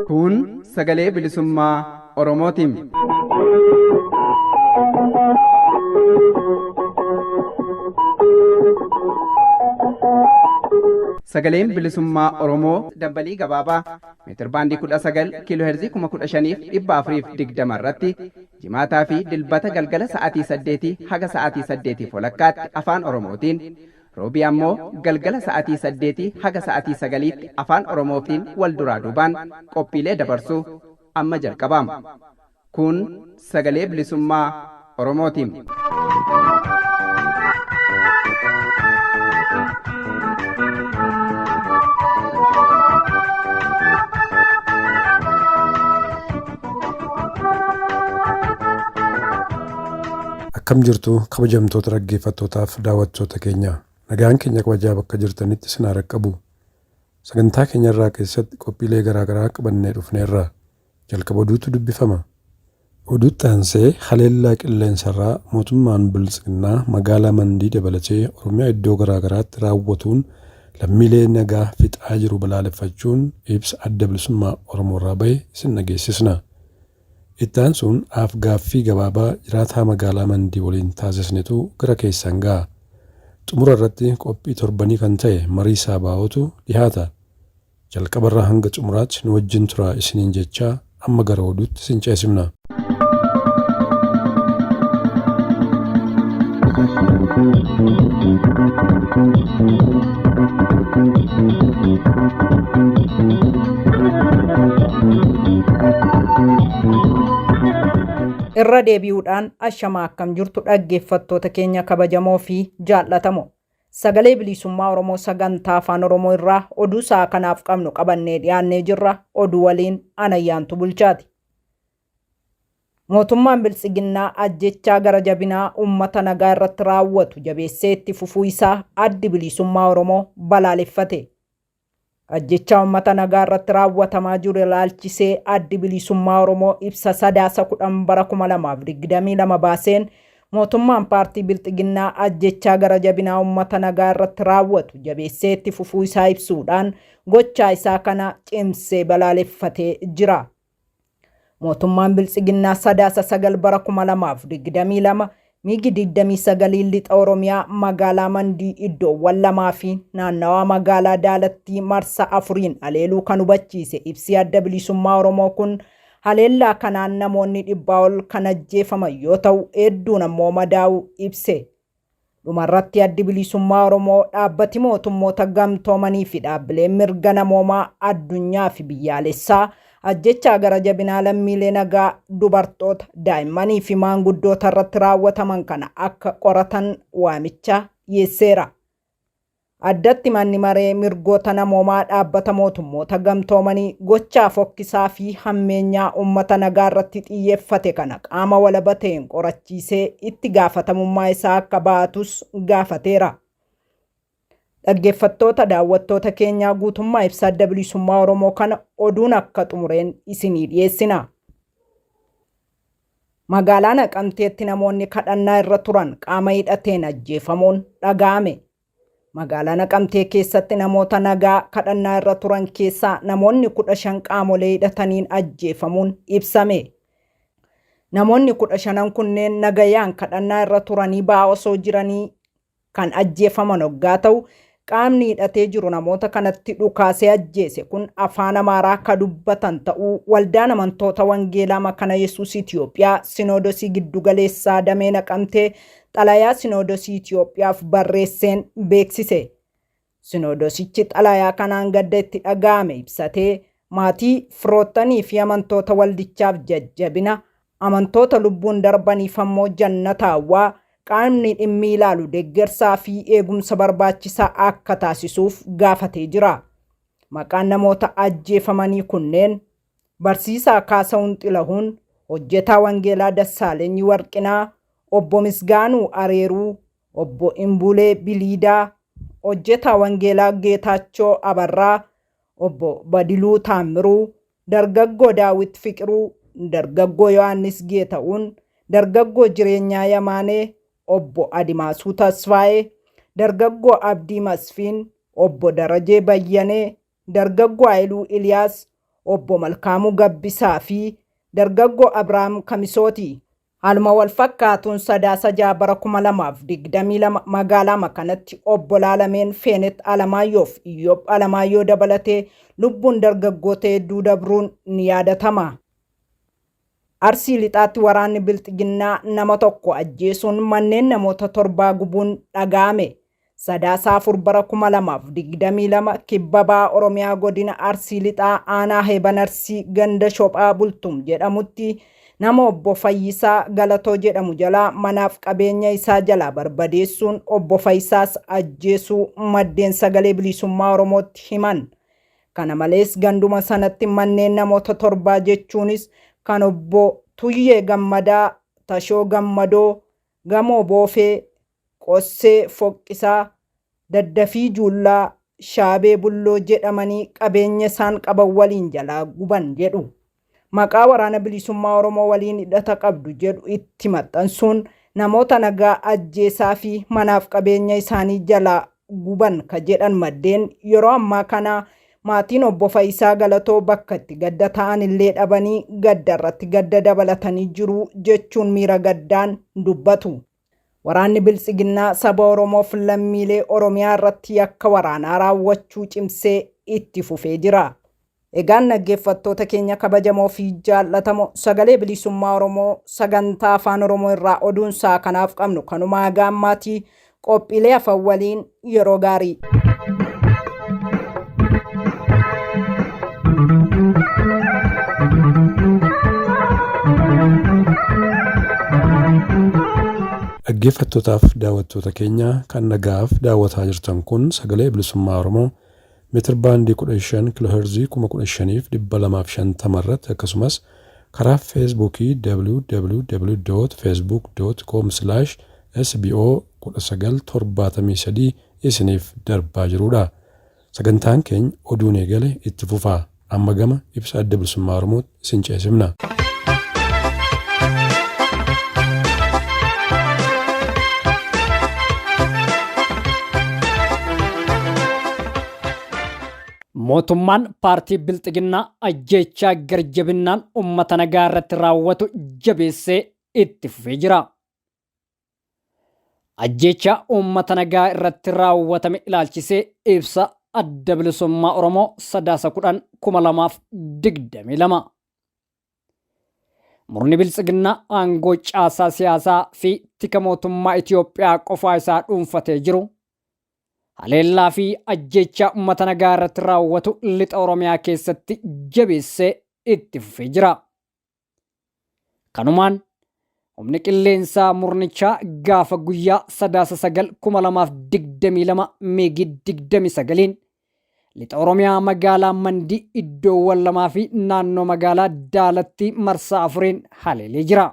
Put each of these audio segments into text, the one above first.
Kun sagalee bilisummaa Oromootiin. Sagaleen bilisummaa Oromoo dambalii gabaabaa meetirbaandii 19 kiiloo heerzii 15,420 irratti jimaataa fi dilbata galgala sa'aatii 8 haga sa'aatii 8 walakkaatti afaan Oromootiin roobii ammoo galgala sa'aatii 8 haga sa'aatii 9tti afaan Oromootiin wal duraa duubaan qophiilee dabarsuu amma jalqabama. Kun sagalee bilisummaa Oromootiin. Akkam jirtu kabajamtoota dhaggeeffattootaaf daawwattoota keenya. Nagaan keenya kabajaa bakka jirtanitti isin haa dhaqqabu. Sagantaa keenya irraa keessatti qophiilee garaa garaa qabannee dhufneerra. Jalqaba oduutu dubbifama. Oduutti aansee haleellaa qilleensarraa mootummaan Biltsiginnaa magaalaa Mandii dabalatee Oromiyaa iddoo garaa garaatti raawwatuun lammiilee nagaa fixaa jiru balaaleffachuun ibsa Adda Bilisummaa Oromoorraa bahe isin dhageessisna. Itti aansuun aaf-gaaffii gabaabaa jiraataa magaalaa Mandii waliin taasisnetu gara keessan ga'a. Xumura irratti qophii torbanii kan ta'e marii Saabaa'ootu dhihaata. Jalqabarraa hanga xumuraatti nu wajjin turaa isiniin jechaa amma gara oduutti isin ceesifna. Irra deebi'uudhaan ashamaa akkam jirtu dhaggeeffattoota keenya kabajamoo fi jaallatamoo. Sagalee Bilisummaa Oromoo sagantaa Afaan Oromoo irraa oduu sa'a kanaaf qabnu qabannee dhiyaannee jirra. Oduu waliin Anayyaantu Bulchaati. Mootummaan Biltsiginnaa ajjechaa gara jabinaa uummata nagaa irratti raawwatu jabeessee itti fufuu isaa Addi Biliisummaa Oromoo balaaleffate. Ajjechaa uummata nagaa irratti raawwatamaa jiru ilaalchisee Addi Biliisummaa Oromoo ibsa Sadaasa 10 bara 2022 baaseen mootummaan paartii Bilxiginnaa ajjechaa gara jabinaa uummata nagaa irratti raawwatu jabeessee itti fufuu isaa ibsuudhaan gochaa isaa kana cimsee balaaleffatee jira. Mootummaan Biltsiginnaa Sadaasa 9 bara 2022 Miigi 29n Lixa Oromiyaa magaalaa Mandii iddoowwan lamaa fi naannawaa magaalaa Daalattii marsa afuriin haleeluu kan hubachiise ibsi Adda Bilisummaa Oromoo kun haleellaa kanaan namoonni dhibbaa ol kan ajjeefaman yoo ta'u hedduun ammoo madaa'uu ibse. Dhumarratti Addi Bilisummaa Oromoo dhaabbati mootummoota gamtoomanii fi dhaabbileen mirga namoomaa addunyaa fi biyyaalessaa ajjechaa gara jabinaa lammiilee nagaa, dubartoota, daa'immanii fi maanguddoota irratti raawwataman kana akka qoratan waamicha dhiyeesseera. Addatti Manni Maree Mirgoota Namoomaa Dhaabbata Mootummoota Gamtoomanii gochaa fokkisaa fi hammeenyaa uummata nagaa irratti xiyyeeffate kana qaama walaba ta'een qorachiisee itti gaafatamummaa isaa akka ba'atus gaafateera. Dhaggeeffattoota daawwattoota keenyaa guutummaa ibsa Adda Bilisummaa Oromoo kana oduun akka xumureen isinii dhiyeessina. Magaalaa Naqamteetti namoonni kadhannaa irra turan qaama hidhateen ajjeefamuun dhaga'ame. Magaalaa Naqamtee keessatti namoota nagaa kadhannaa irra turan keessaa namoonni 15 qaamolee hidhataniin ajjeefamuun ibsame. Namoonni 15n kunneen nagayaan kadhannaa irra turanii ba'aa osoo jiranii kan ajjeefaman oggaa ta'u, qaamni hidhatee jiru namoota kanatti dhukaasee ajjeese kun Afaan Amaaraa ka dubbatan ta'uu Waldaan Amantoota Wangeelaa Makana Yesuus Itiyoophiyaa Sinoodosii Giddugaleessaa Damee Naqamtee xalayaa Sinoodosii Itiyoophiyaaf barreesseen beeksise. Sinoodosichi xalayaa kanaan gadda itti dhaga'ame ibsatee, maatii, firoottanii fi amantoota waldichaaf jajjabina, amantoota lubbuun darbaniif ammoo jannata hawwaa, qaamni dhimmi ilaalu deggersaa fi eegumsa barbaachisaa akka taasisuuf gaafatee jira. Maqaan namoota ajjeefamanii kunneen, Barsiisaa Kaasahun Xilahuun, Hojjetaa Wangeelaa Dassaalenyi Warqinaa, Obbo Misgaanuu Areeruu, Obbo Imbulee Biliidaa, Hojjetaa Wangeelaa Geetaachoo Abarraa, Obbo Badiluu Taammiruu, Dargaggoo Daawit Fiqiruu, Dargaggoo Yohaannis Geeta'uun, Dargaggoo Jireenyaa Yamaanee, Obbo Adimaasuu Tasfaayee, Dargaggoo Abdii Masfiin, Obbo Darajee Bayyanee, Dargaggoo Haayiluu Iliyaas, Obbo Malkaamuu Gabbisaa fi Dargaggoo Abrahaam Kamisooti. Haaluma wal fakkaatuun Sadaasa 6 bara 2022 magaalaa kanatti obbolaa lameen Feenet Alamaayyoo fi Iyyoob Alamaayyoo dabalatee lubbuun dargaggoota hedduu dabruun ni yaadatama. Arsii Lixaatti waraanni Bilxiginnaa nama tokko ajjeesuun manneen namoota torbaa gubuun dhaga'ame. Sadaasa 4 bara 2022 kibba baha Oromiyaa godina Arsii Lixaa aanaa Heeban Arsii ganda Shophaa Bultum jedhamutti nama obbo Fayyisaa Galatoo jedhamu jalaa manaaf qabeenya isaa jalaa barbadeessuun obbo Fayyisaas ajjeesuu maddeen sagalee bilisummaa Oromootti himan. Kana malees ganduma sanatti manneen namoota torbaa jechuunis kan obbo Tuyyee Gammadaa, Tashoo Gammadoo, Gamoo Boofee, Qossee Foqqisaa, Daddafii Juullaa, Shaabee Bulloo jedhamanii qabeenya isaan qaban waliin jalaa guban jedhu. Maqaa waraana bilisummaa Oromoo waliin hidhata qabdu jedhu itti maxxansuun namoota nagaa ajjeesaa fi manaaf qabeenya isaanii jalaa guban ka jedhan maddeen yeroo ammaa kana maatiin obbo Fayisaa Galatoo bakka itti gadda ta'an illee dhabanii gadda irratti gadda dabalatanii jiru jechuun miira gaddaan dubbatu. Waraanni Biltsiginnaa saba Oromoof lammiilee Oromiyaa irratti yakka waraanaa raawwachuu cimsee itti fufee jira. Egaan dhaggeeffattoota keenya kabajamoo fi jaallatamoo sagalee bilisummaa Oromoo sagantaa afaan Oromoo irraa oduun isaa kanaaf qabnu kanumaa haga ammaatii qophiilee hafan waliin yeroo gaarii. Dhaggeeffattootaaf daawwattoota keenya kan dhaga'aaf daawwataa jirtan kun sagalee bilisummaa Oromoo meetir baandii 15 kiloheerzii 15,250 irratti akkasumas karaa feesbuukii www.facebook.com/sbo 1973 isiniif darbaa jirudha. Sagantaan keenya oduun eegale itti fufa. Amma gama ibsa Adda Bilisummaa Oromootti isin ceesifna. Mootummaan paartii Bilxiginnaa ajjeechaa garjabinnaan uummata nagaa irratti raawwatu jabeessee itti fufee jira. Ajjeechaa uummata nagaa irratti raawwatame ilaalchisee ibsa Adda Bilisummaa Oromoo Sadaasa 10 2022. Murni Biltsiginnaa aangoo caasaa siyaasaa fi tika mootummaa Itoophiyaa qofaa isaa dhuunfatee jiru haleellaa fi ajjeechaa uummata nagaa irratti raawwatu lixa Oromiyaa keessatti jabeessee itti fufee jira. Kanumaan humni qilleensaa murnichaa gaafa guyyaa Sadaasa 9 2022 meegii 29n lixa Oromiyaa magaalaa Mandii iddoowwan lamaa fi naannoo magaalaa Daalatti marsaa afuriin haleelee jira.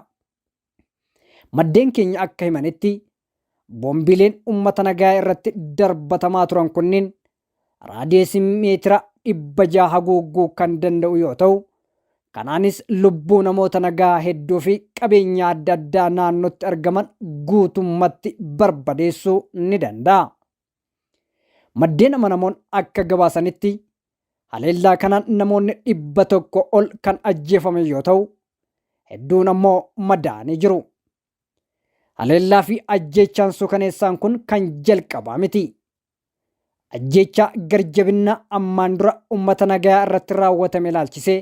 Maddeen keenya akka himanitti boombiileen uummata nagaa irratti darbatamaa turan kunniin raadiyeesii meetira 600 haguugguu kan danda'u yoo ta'u, kanaanis lubbuu namoota nagaa hedduu fi qabeenya adda addaa naannootti argaman guutummatti barbadeessuu ni danda'a. Maddeen amanamoon akka gabaasanitti haleellaa kanaan namoonni 100 ol kan ajjeefame yoo ta'u, hedduun ammoo madaa'anii jiru. Haleellaa fi ajjeechaan suukaneessaan kun kan jalqabaa miti. Ajjeechaa garjabinnaa ammaan dura uummata nagayaa irratti raawwatame ilaalchisee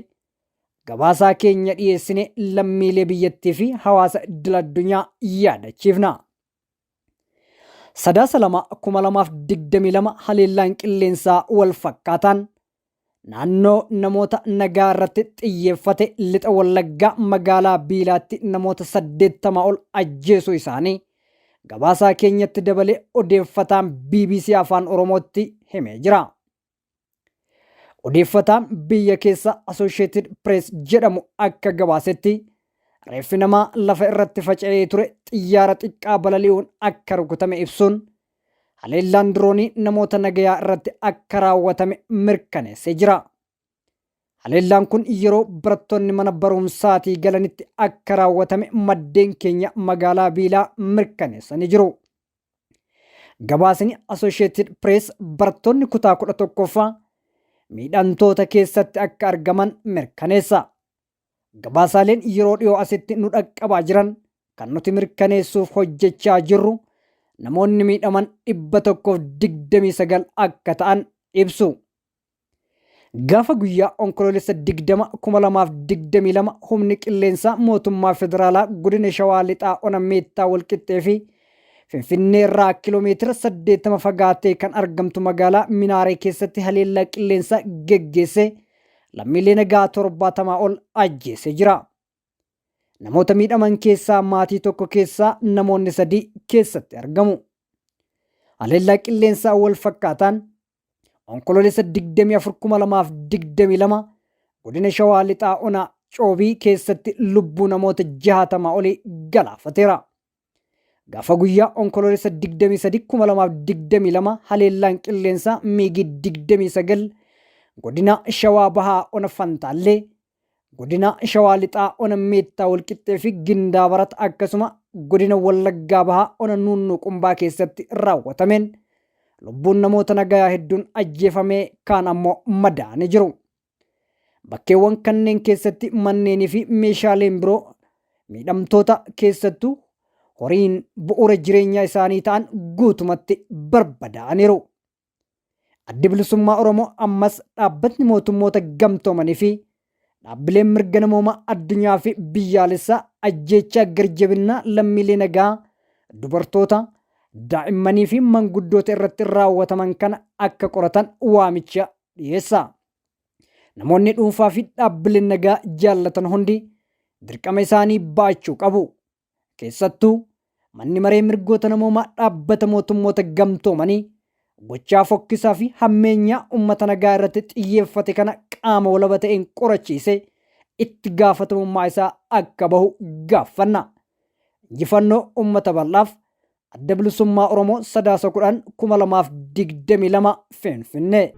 gabaasaa keenya dhiyeessine lammiilee biyyattii fi hawaasa idil addunyaa yaadachiifna. Sadaasa 2, 2022 haleellaan qilleensaa wal fakkaataan naannoo namoota nagaa irratti xiyyeeffate lixa Wallaggaa magaalaa Biilaatti namoota 80 ol ajjeesuu isaanii gabaasaa keenyatti dabalee odeeffataan BBC Afaan Oromootti himee jira. Odeeffataan biyya keessa Associated Press jedhamu akka gabaasetti reeffi namaa lafa irratti faca'ee ture xiyyaara xiqqaa balali'uun akka rukutame ibsuun haleellaan diroonii namoota nagayaa irratti akka raawwatame mirkaneessee jira. Haleellaan kun yeroo barattoonni mana barumsaatii galanitti akka raawwatame maddeen keenya magaalaa Biilaa mirkaneessanii jiru. Gabaasni Associated Press barattoonni kutaa 11ffaa miidhamtoota keessatti akka argaman mirkaneessa. Gabaasaaleen yeroo dhiyoo asitti nu dhaqqabaa jiran kan nuti mirkaneessuuf hojjechaa jirru namoonni miidhaman 129 akka ta'an ibsu. Gaafa guyyaa Onkoloolessa 20, 2022 humni qilleensaa mootummaa federaalaa godina Shawaa Lixaa Ona Meettaa Walqixxee fi Finfinnee irraa kiiloomeetira 80 fagaattee kan argamtu magaalaa Minaaree keessatti haleellaa qilleensaa geggeesse lammiilee nagaa 70 ol ajjeesee jira. Namoota miidhaman keessaa maatii tokko keessaa namoonni sadii keessatti argamu. Haleellaa qilleensaa wal fakkaataan Onkoloolessa 24,2022 godina Shawaa Lixaa Ona Coobii keessatti lubbuu namoota 60 olii galaafateera. Gaafa guyyaa Onkoloolessa 23,2022 haleellaan qilleensaa miigii 29 godina Shawaa Bahaa Ona Fantaallee, godina Shawaa Lixaa Ona Meettaa Walqixxee fi Gindaabarat akkasuma godina Wallaggaa Bahaa Ona Nuunnuu Qumbaa keessatti raawwatameen lubbuun namoota nagayaa hedduun ajjeefamee kaan ammoo madaa'anii jiru. Bakkeewwan kanneen keessatti manneenii fi meeshaaleen biroo miidhamtoota keessattuu horiin bu'uura jireenyaa isaanii ta'an guutumatti barbadaa'aniiru. Addi Bilisummaa Oromoo ammas dhaabbatni mootummoota gamtoomanii fi dhaabbileen mirga namoomaa addunyaa fi biyyaalessaa ajjeechaa garjabinnaa lammiilee nagaa, dubartoota, daa'immanii fi manguddoota irratti raawwataman kana akka qoratan waamicha dhiyeessa. Namoonni dhuunfaa fi dhaabbileen nagaa jaallatan hundi dirqama isaanii ba'achuu qabu. Keessattuu manni maree mirgoota namoomaa dhaabbata mootummoota gamtoomanii gochaa fokkisaa fi hammeenyaa uummata nagaa irratti xiyyeeffate kana qaama walaba ta'een qorachiisee itti gaafatamummaa isaa akka bahu gaaffanna. Injifannoo uummata bal'aaf Adda Bilisummaa Oromoo Sadaasa 10, 2022 Finfinnee.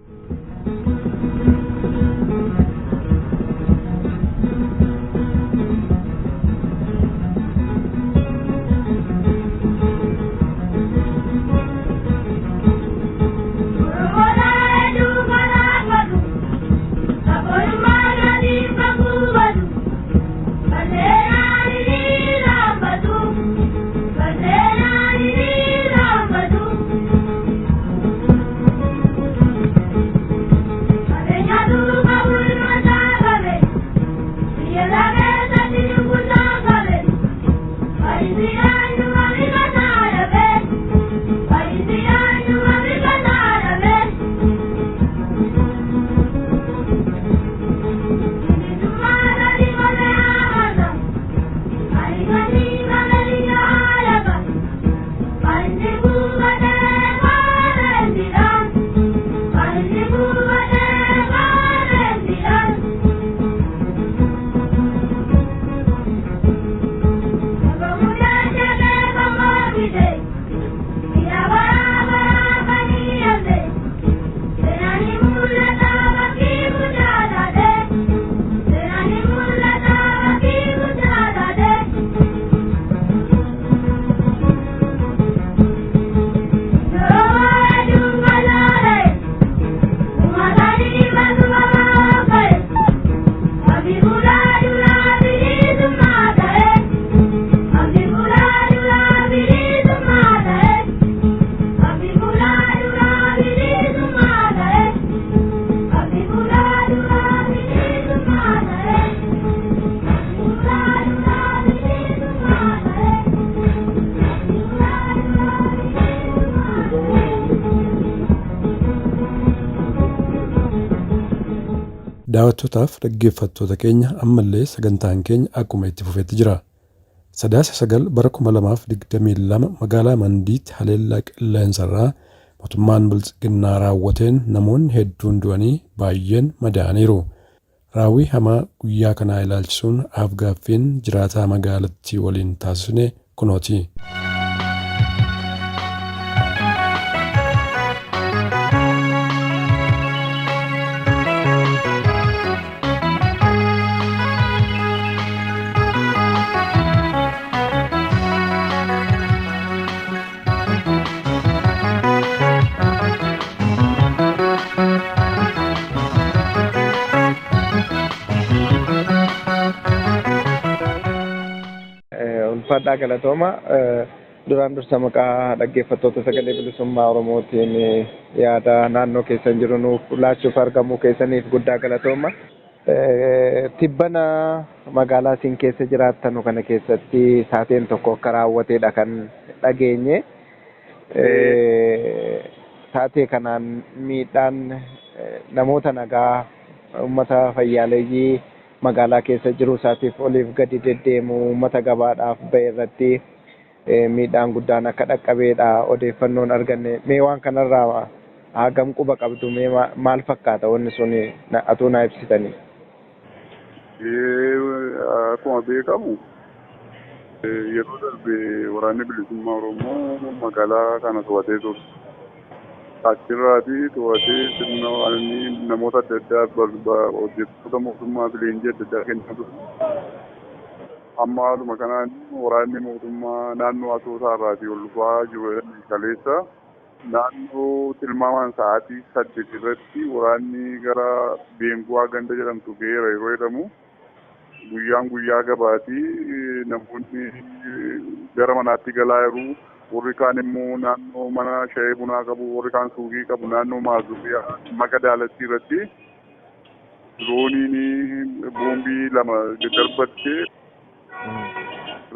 Daawwattootaaf dhaggeeffattoota keenya ammallee sagantaan keenya akkuma itti fufetti jira. Sadaasa 9 bara 2022 magaalaa Mandiitti haleellaa qilleensarraa mootummaan Biltsiginnaa raawwateen namoonni hedduun du'anii baay'een madaa'aniiru. Raawwii hamaa guyyaa kanaa ilaalchisuun aaf-gaaffiin jiraataa magaalattii waliin taasisne kunooti. Ulfaadhaa galatooma. Duraan dursa maqaa dhaggeeffattoota Sagalee Bilisummaa Oromootiin yaada naannoo keessan jiru nuuf laachuuf argamuu keessaniif guddaa galatooma. Tibbana magaalaa isin keessa jiraattanu kana keessatti taateen tokko akka raawwateedha kan dhageenye. Taatee kanaan miidhaan namoota nagaa uummata fayyaaleeyyii magaalaa keessa jiru isaatiif oliif gadi deddeemu uummata gabaadhaaf ba'e irratti miidhaan guddaan akka dhaqqabeedha odeeffannoon arganne. Mee waan kanarraa hagam quba qabdu? Mee maal fakkaata wanni sun atuu naa ibsitanii? Akkuma beekamu yeroo darbe Waraanni Bilisummaa Oromoo magaalaa kana to'atee ture. Achirraatii to'atee sirna namoota adda addaa hojjettoota mootummaa fi leenjii adda addaa kennaa ture. Amma haaluma kanaan waraanni mootummaa naannoo Asoosaa irraatii ol dhufaa jiru kaleessa naannoo tilmaamaan sa'aatii 8 irratti waraanni gara Beenguwaa ganda jedhamtu ga'eera yeroo jedhamu, guyyaan guyyaa gabaatii, namoonni gara manaatti galaa jiru. Warri kaan immoo naannoo mana shayee bunaa qabu, warri kaan suuqii qabu, naannoo maazuuriyaa maqa daalattii irratti dirooniin boombii lama darbattee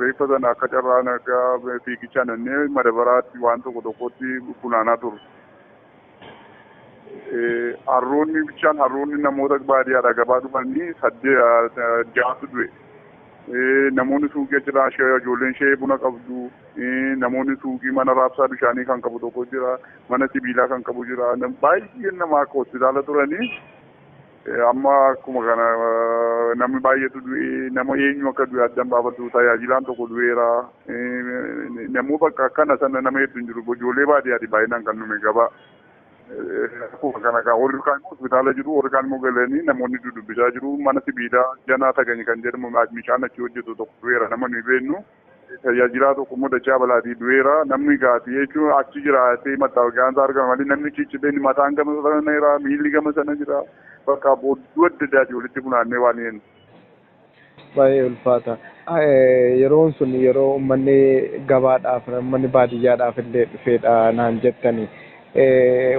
reeffa sana akka carraa nagaa fiigichaan annee madabaraatti waan tokko tokkotti funaanaa turre. Harroonni bichaan harroonni namoota baadiyyaadhaa gabaa dhufanii saddeet ja'atu du'e. Namoonni suuqii jira, ijoolleen shayee buna qabdu, namoonni suuqii mana raabsaa bishaanii kan qabu tokko jira, mana sibiilaa kan qabu jira. Baay'een nama akka hospitaala turanii amma akkuma kana namni baay'eetu du'e, nama eenyu akka du'e addan baafatu, tajaajilaan tokko du'eera. Namoota bakka akkana sana nama hedduu hin jiru, ijoollee baadiyyaati baay'inaan kan dhume gabaa. Akkuma kana kaa warri kaan immoo hospitaala jiru, warri kaan immoo galanii namoonni dudubbisaa jiru. Mana sibiilaa Janaa Tagany kan jedhamu bishaan achi hojjetu tokko du'eera, nama nuyi beeknu. Tajaajilaa tokko immoo dachaa balaatii du'eera. Namni gaatii jechuun achi jiraatee mattaawaqaan isaa argama malee namni ciccitee mataan gama sana jira, miilli gama sana jira. Bakka odduu adda addaatii walitti funaannee waan hin. Baay'ee ulfaata. Yeroon sun yeroo uummanni gabaadhaaf, uummanni baadiyyaadhaaf illee dhufeedha naan jettani.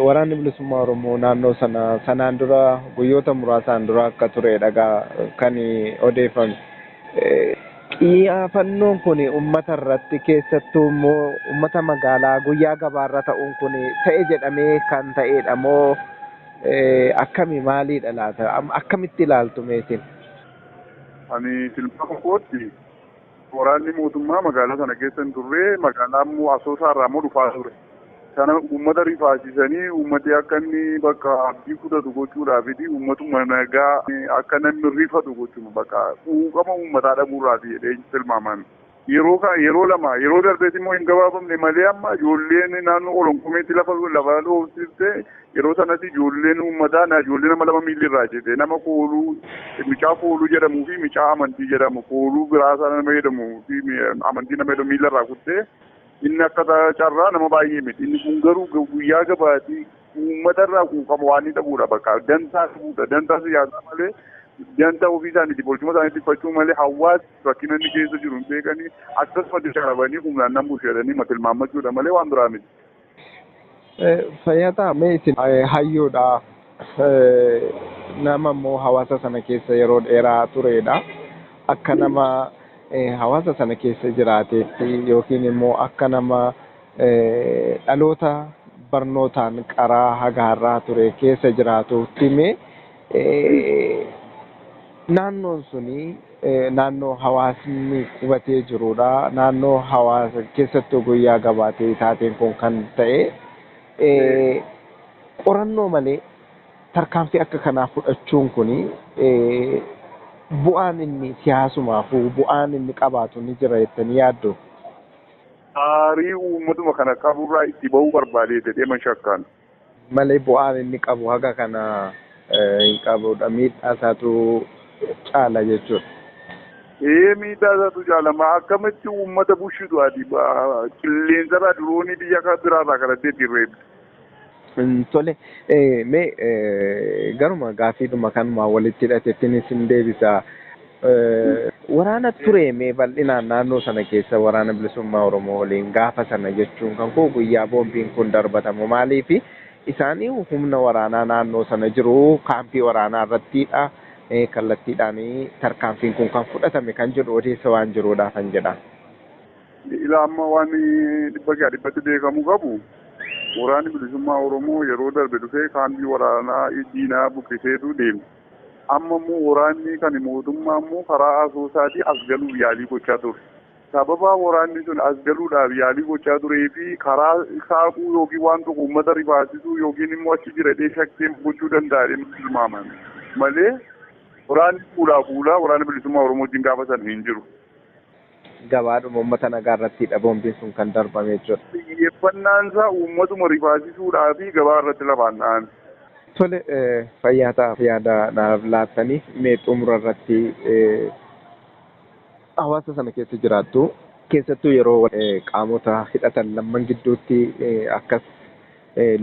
Waraanni Bilisummaa Oromoo naannoo sana sanaan dura guyyoota muraasaan dura akka turedha kan odeeffame. Qiyyaafannoon kun uummata irratti, keessattuu immoo uummata magaalaa guyyaa gabaarra ta'uun kun ta'e jedhamee kan ta'edha moo akkami, maaliidha laata? Akkamitti ilaaltu meetiin? Ani tilmaama kootti waraanni mootummaa magaalaa sana keessa hin turre, magaalaa immoo Asoosaa irraa immoo dhufaa ture. Sana uummata rifaasisanii uummati akka inni bakka abdii kutatu gochuudhaafiti, uummatuma nagaa akka namni rifatu gochuun bakka quuqama uummataa dhabuurraati jedhee tilmaaman. Yeroo yeroo lama yeroo darbees immoo hin gabaabamne malee amma ijoolleen naannoo Olonkomeetti lafa lafa dhoofsifte, yeroo sanatti ijoolleen uummataa ijoollee nama lama miilli irraa jedhe, nama Kooluu, micaa Kooluu jedhamuu fi micaa Amantii jedhamu, Kooluu Biraasaa nama jedhamuu fi Amantii nama jedhamu miilla irraa kuttee, inni akka carraa nama baay'ee miti. Inni kun garuu guyyaa gabaatii uummata irraa quuqama waan inni dhabuudha, bakka dantaa dhabuudha, dantaa siyaasaa malee, dantaa ofii isaaniiti bolchuma isaanii tiffachuu malee hawaasni rakkina inni keessa jiru hin beekanii, akkasuma dishaarabanii humnaan nan busheedhanii tilmaammachuudha malee waan biraa miti. Fayyataa, mee isin hayyuudha, nama immoo hawaasa sana keessa yeroo dheeraa turedha. Akka nama hawaasa sana keessa jiraateetti yookiin immoo akka nama dhaloota barnootaan qaraa haga har'aa ture keessa jiraatutti, mee naannoon suni naannoo hawaasni qubatee jirudha. Naannoo hawaasa keessattuu guyyaa gabaatee taateen kun kan ta'e, qorannoo malee tarkaanfii akka kanaa fudhachuun kuni bu'aan inni siyaasumaafuu bu'aan inni qabaatu ni jira jettanii yaaddu? Aarii uummatuma kana qaburraa itti bahuu barbaadee jedhee man shakkaan. Malee bu'aan inni qabu haga kana hin qabudha. Miidhaa isaatu caala jechuudha. Ee, miidhaa isaatu caalama. Akkamitti uummata bushitu ati qilleensarraa diroonii biyya biraarraa kadhattee ittiin reebde? Tole, mee garuma gaafiidhuma kanumaa walitti hidhatettiin isin deebisa. Waraana ture mee bal'inaan naannoo sana keessa waraana bilisummaa Oromoo waliin gaafa sana jechuun kan koo guyyaa boombiin kun darbatamu maaliifi isaanii humna waraanaa naannoo sana jiru kaampii waraanaa irrattidha. Kallattiidhaan tarkaanfiin kun kan fudhatame kan jedhu odeessa waan jiruudhaafan jedha. Ilaa amma waan dhibba kee dhibbatti beekamu qabu waraanni bilisummaa Oromoo yeroo darbe dhufee kaampii waraanaa diinaa buqqiseetu deeme. Amma immoo waraanni kan mootummaa immoo karaa Asoosaatii as galuuf yaalii gochaa ture. Sababa waraanni sun as galuudhaaf yaalii gochaa turee fi karaa saaquu yookiin waan tokko uummata rifaasisuu yookiin immoo achi jira jedhee shakkee gochuu danda'a tilmaaman malee waraanni fuulaa fuulaa waraana bilisummaa Oromoo wajjin gaafa sana hin jiru. Gabaadhuma uummata nagaa irrattidha boombiin sun kan darbame jechuudha. Xiyyeeffannaan isaa uummatuma rifaasisuudhaa fi gabaa irratti lafaan dha'an. Tole, fayyaa ta'aaf yaada naaf laattaniif mee xumura irratti hawaasa sana keessa jiraattu keessattuu yeroo qaamota hidhatan lamman gidduutti akkas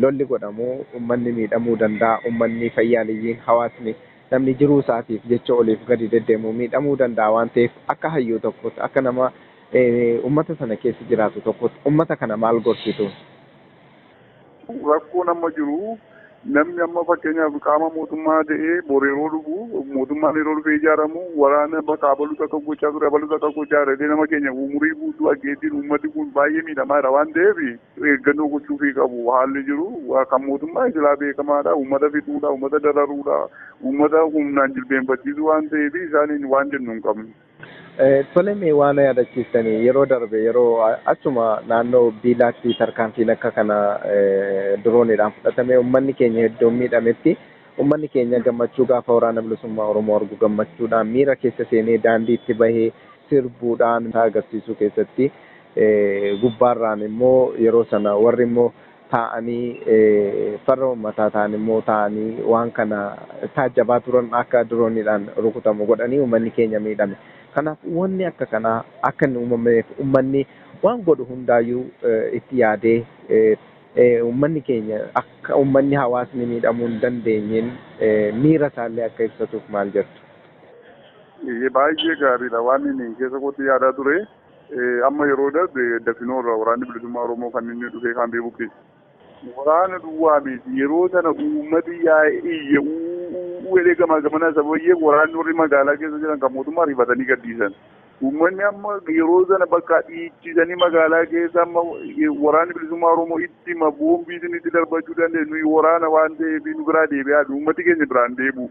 lolli godhamu uummanni miidhamuu danda'a, uummanni fayyaaliyyiin, hawaasni namni jiruu isaatiif jecha oliif gadi deddeemu miidhamuu danda'a waan ta'eef akka hayyuu tokkotti akka nama uummata sana keessa jiraatu tokkotti uummata kana maal gorsitu? Rakkoon amma jiru namni amma fakkeenyaaf qaama mootummaa ta'ee bor yeroo dhufu mootummaan yeroo dhufee ijaaramu waraana bakka abaluutu akka gochaa ture abaluutu akka gochaa ture nama keenya umurii guutuu aggeettiin uummati kun baay'ee miidhamaa jira waan ta'eef eeggannoo gochuufii qabu. Haalli jiru kan mootummaa silaa beekamaadha, uummata fixuudha, uummata dararuudha, uummata humnaan jilbeenfachiisuu waan ta'eef isaaniin waan jennu hin qabnu. Tole, mee waan yaadachiistanii yeroo darbe yeroo achuma naannoo Biilaatti tarkaanfiin akka kana dirooniidhaan fudhatame uummanni keenya hedduun miidhametti uummanni keenya gammachuu gaafa waraana bilisummaa Oromoo argu gammachuudhaan miira keessa seenee daandiitti bahee sirbuudhaan agarsiisuu keessatti gubbaarraan immoo yeroo sana warri immoo taa'anii farra uummataa ta'an immoo taa'anii waan kana taajjabaa turan akka dirooniidhaan rukutamu godhanii uummanni keenya miidhame. Kanaaf wanni akka kanaa akka inni uumameef uummanni waan godhu hundaayyuu itti yaadee uummanni keenya akka uummanni hawaasni miidhamuu hin dandeenyeen miira isaallee akka ibsatuuf maal jettu? Baay'ee gaariidha waan inni keessa kootti yaadaa ture. Amma yeroo darbe dafinoorra waraanni bilisummaa Oromoo kan inni dhufee kaampii buqqise. Waraana duwwaa miti, yeroo sana uummati yaa'ee iyye uuu gamaa gamana sabayyee waraanni warri magaalaa keessa jiran kan mootummaa rifatanii gadhiisan. Uummanni amma yeroo sana bakka dhiichisanii magaalaa keessa amma waraanni bilisummaa Oromoo itti boombii itti darbachuu dandeenyu nuyi waraana waan ta'eef nu biraa deebi'aa, uummati keenya biraan deebi'u.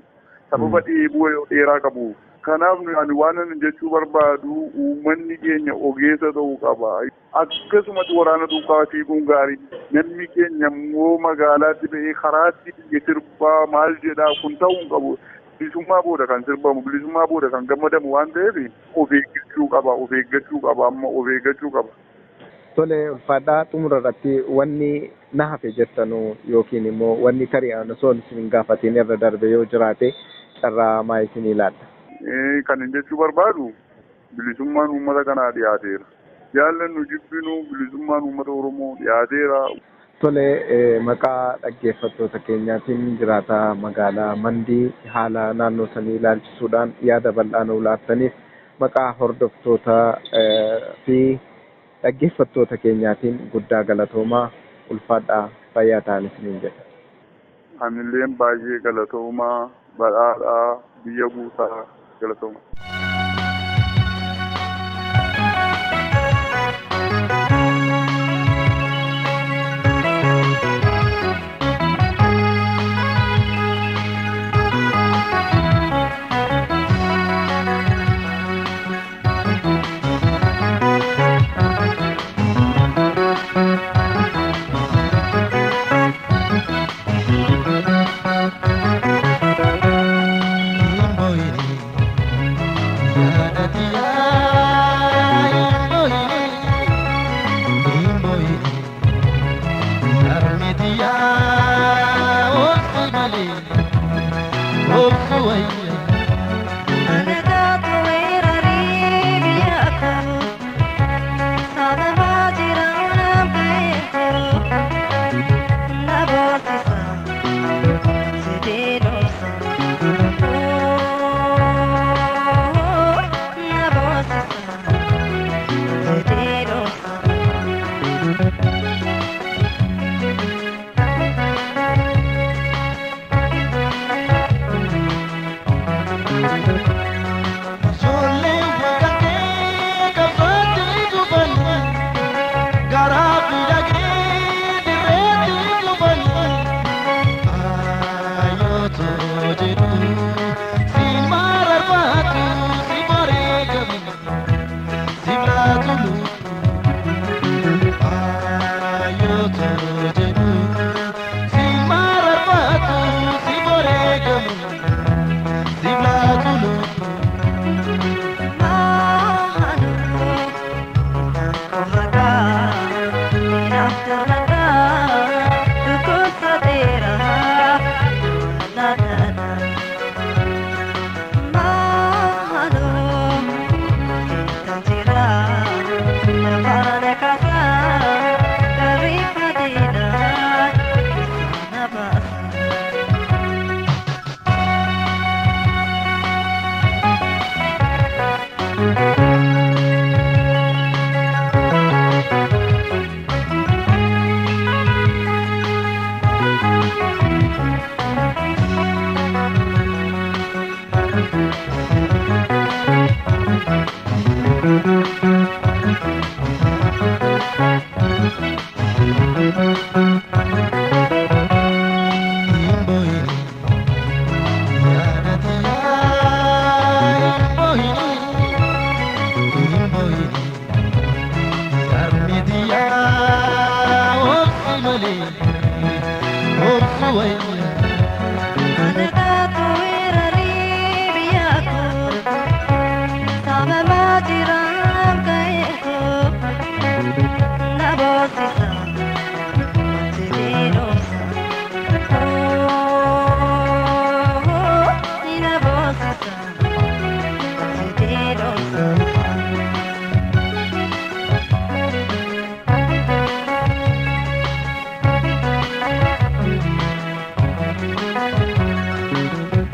Sababa dheebuu dheeraa qabu. Kanaaf ani waan ani jechuu barbaadu uummanni keenya ogeessa ta'uu qaba. Akkasumatti waraana duukaa fiiguun gaarii. Namni keenya immoo magaalaatti ba'ee karaatti biyya sirbaa maal jedhaa kun ta'uu hin qabu. Bilisummaa booda kan sirbamu, bilisummaa booda kan gammadamu waan ta'eef of eeggachuu qaba, of eeggachuu qaba, amma of eeggachuu qaba. Tole, ulfaadhaa, xumura irratti wanni na hafe jettanu yookiin immoo wanni tarii osoo isin hin gaafatiin irra darbe yoo jiraate carraa maa isin ilaalla? Kan hin jechuu barbaadu bilisummaan uummata kanaa dhiyaateera. Jaallannu jibbinu bilisummaan uummata Oromoo dhiyaateera. Tole, maqaa dhaggeeffattoota keenyaatiin jiraataa magaalaa Mandii haala naannoo sanii ilaalchisuudhaan yaada bal'aa nuu laattaniif maqaa hordoftoota fi dhaggeeffattoota keenyaatiin guddaa galatoomaa, ulfaadhaa, fayyaa ta'an isiniin jedha. Anilleen baay'ee galatoomaa, badhaadhaa biyya guutaa, galatooma. wareegamu siif laatu lubbuu ayyootu jedhu si mararfatu siif wareegamu siif laatu lubbuu.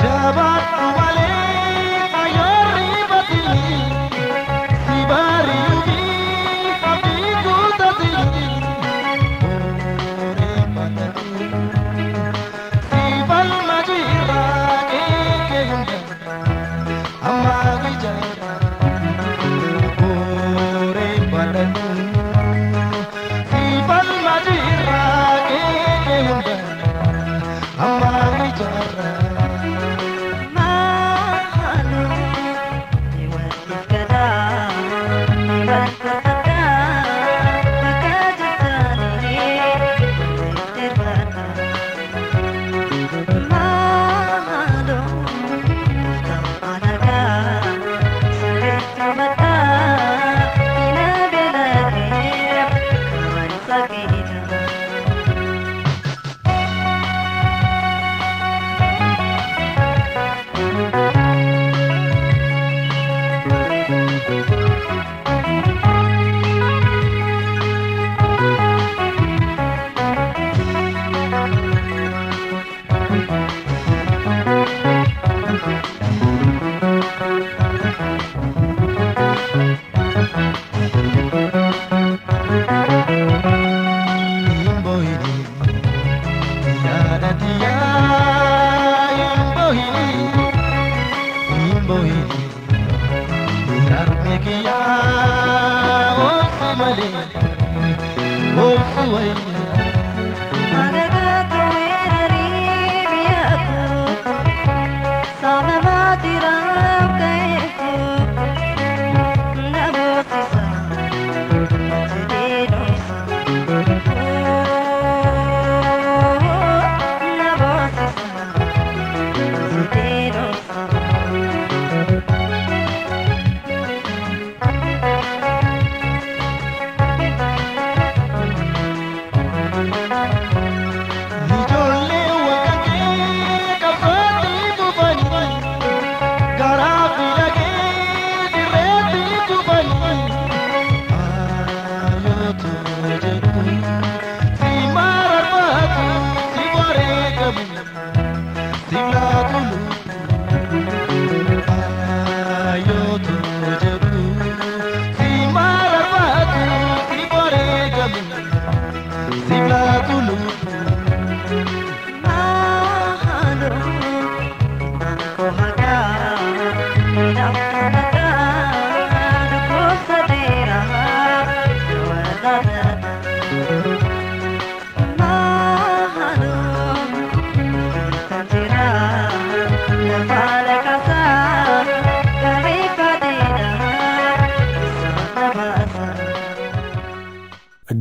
Jabaatu malee ayoorri batini si bari'uu fi abdii kutatini booree batani si falma jira keeke hunda amma ijaara booree batani si falma jira keeke hunda amma ijaara.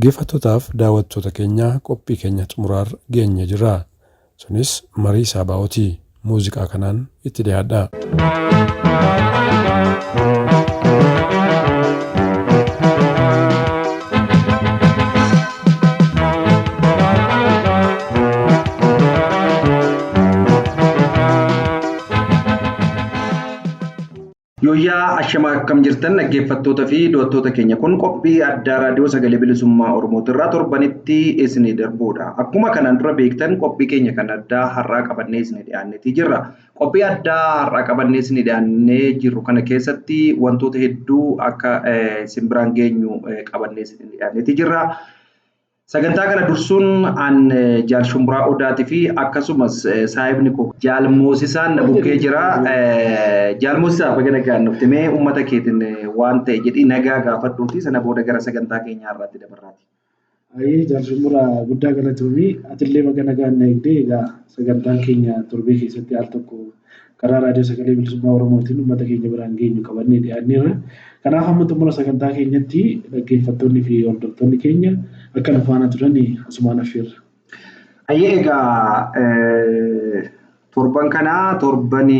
Dhaggeeffattootaaf daawwattoota keenya qophii keenya xumuraarra geenye jirra. Sunis marii Saabaa'ooti. Muuziqaa kanaan itti dhiyaadhaa. Yooyyaa ashamaa akkam jirtan dhaggeeffattoota fi daawwattoota keenya kun qophii addaa raadiyoo sagalee bilisummaa Oromootirraa torbanitti isinii darbudha. Akkuma kanaan dura beektan qophii keenya kan addaa har'aa qabannee isinii dhiyaanneetii jirra. Qophii addaa har'aa qabannee isinii dhiyaannee jirru kana keessatti wantoota hedduu akka isin biraan geenyu qabannee isinii dhiyaanneetii jirra. Sagantaa kana dursuun an Jaal Shumburaa Odaatii fi akkasumas saahibni koo Jaal Moosisaan na bukkee jira. Jaal Moosisaa baga nagaan dhufte mee uummata keetiin waan ta'e jedhii nagaa gaafadhuuti sana booda gara sagantaa keenyaa har'aatti dabarraati. Ayyee Jaal Shumburaa guddaa galatoomii atillee baga nagaan na eegdee egaa sagantaan keenya torbee keessatti al tokko karaa raadiyoo sagalee bilisummaa Oromootiin uummata keenya biraan geenyu qabannee dhiyaanneerra. Kanaaf hamma xumura sagantaa keenyatti dhaggeeffattoonni fi hordoftoonni keenya akka nu faana turan asumaan affeerra. Ayyee egaa torban kanaa torban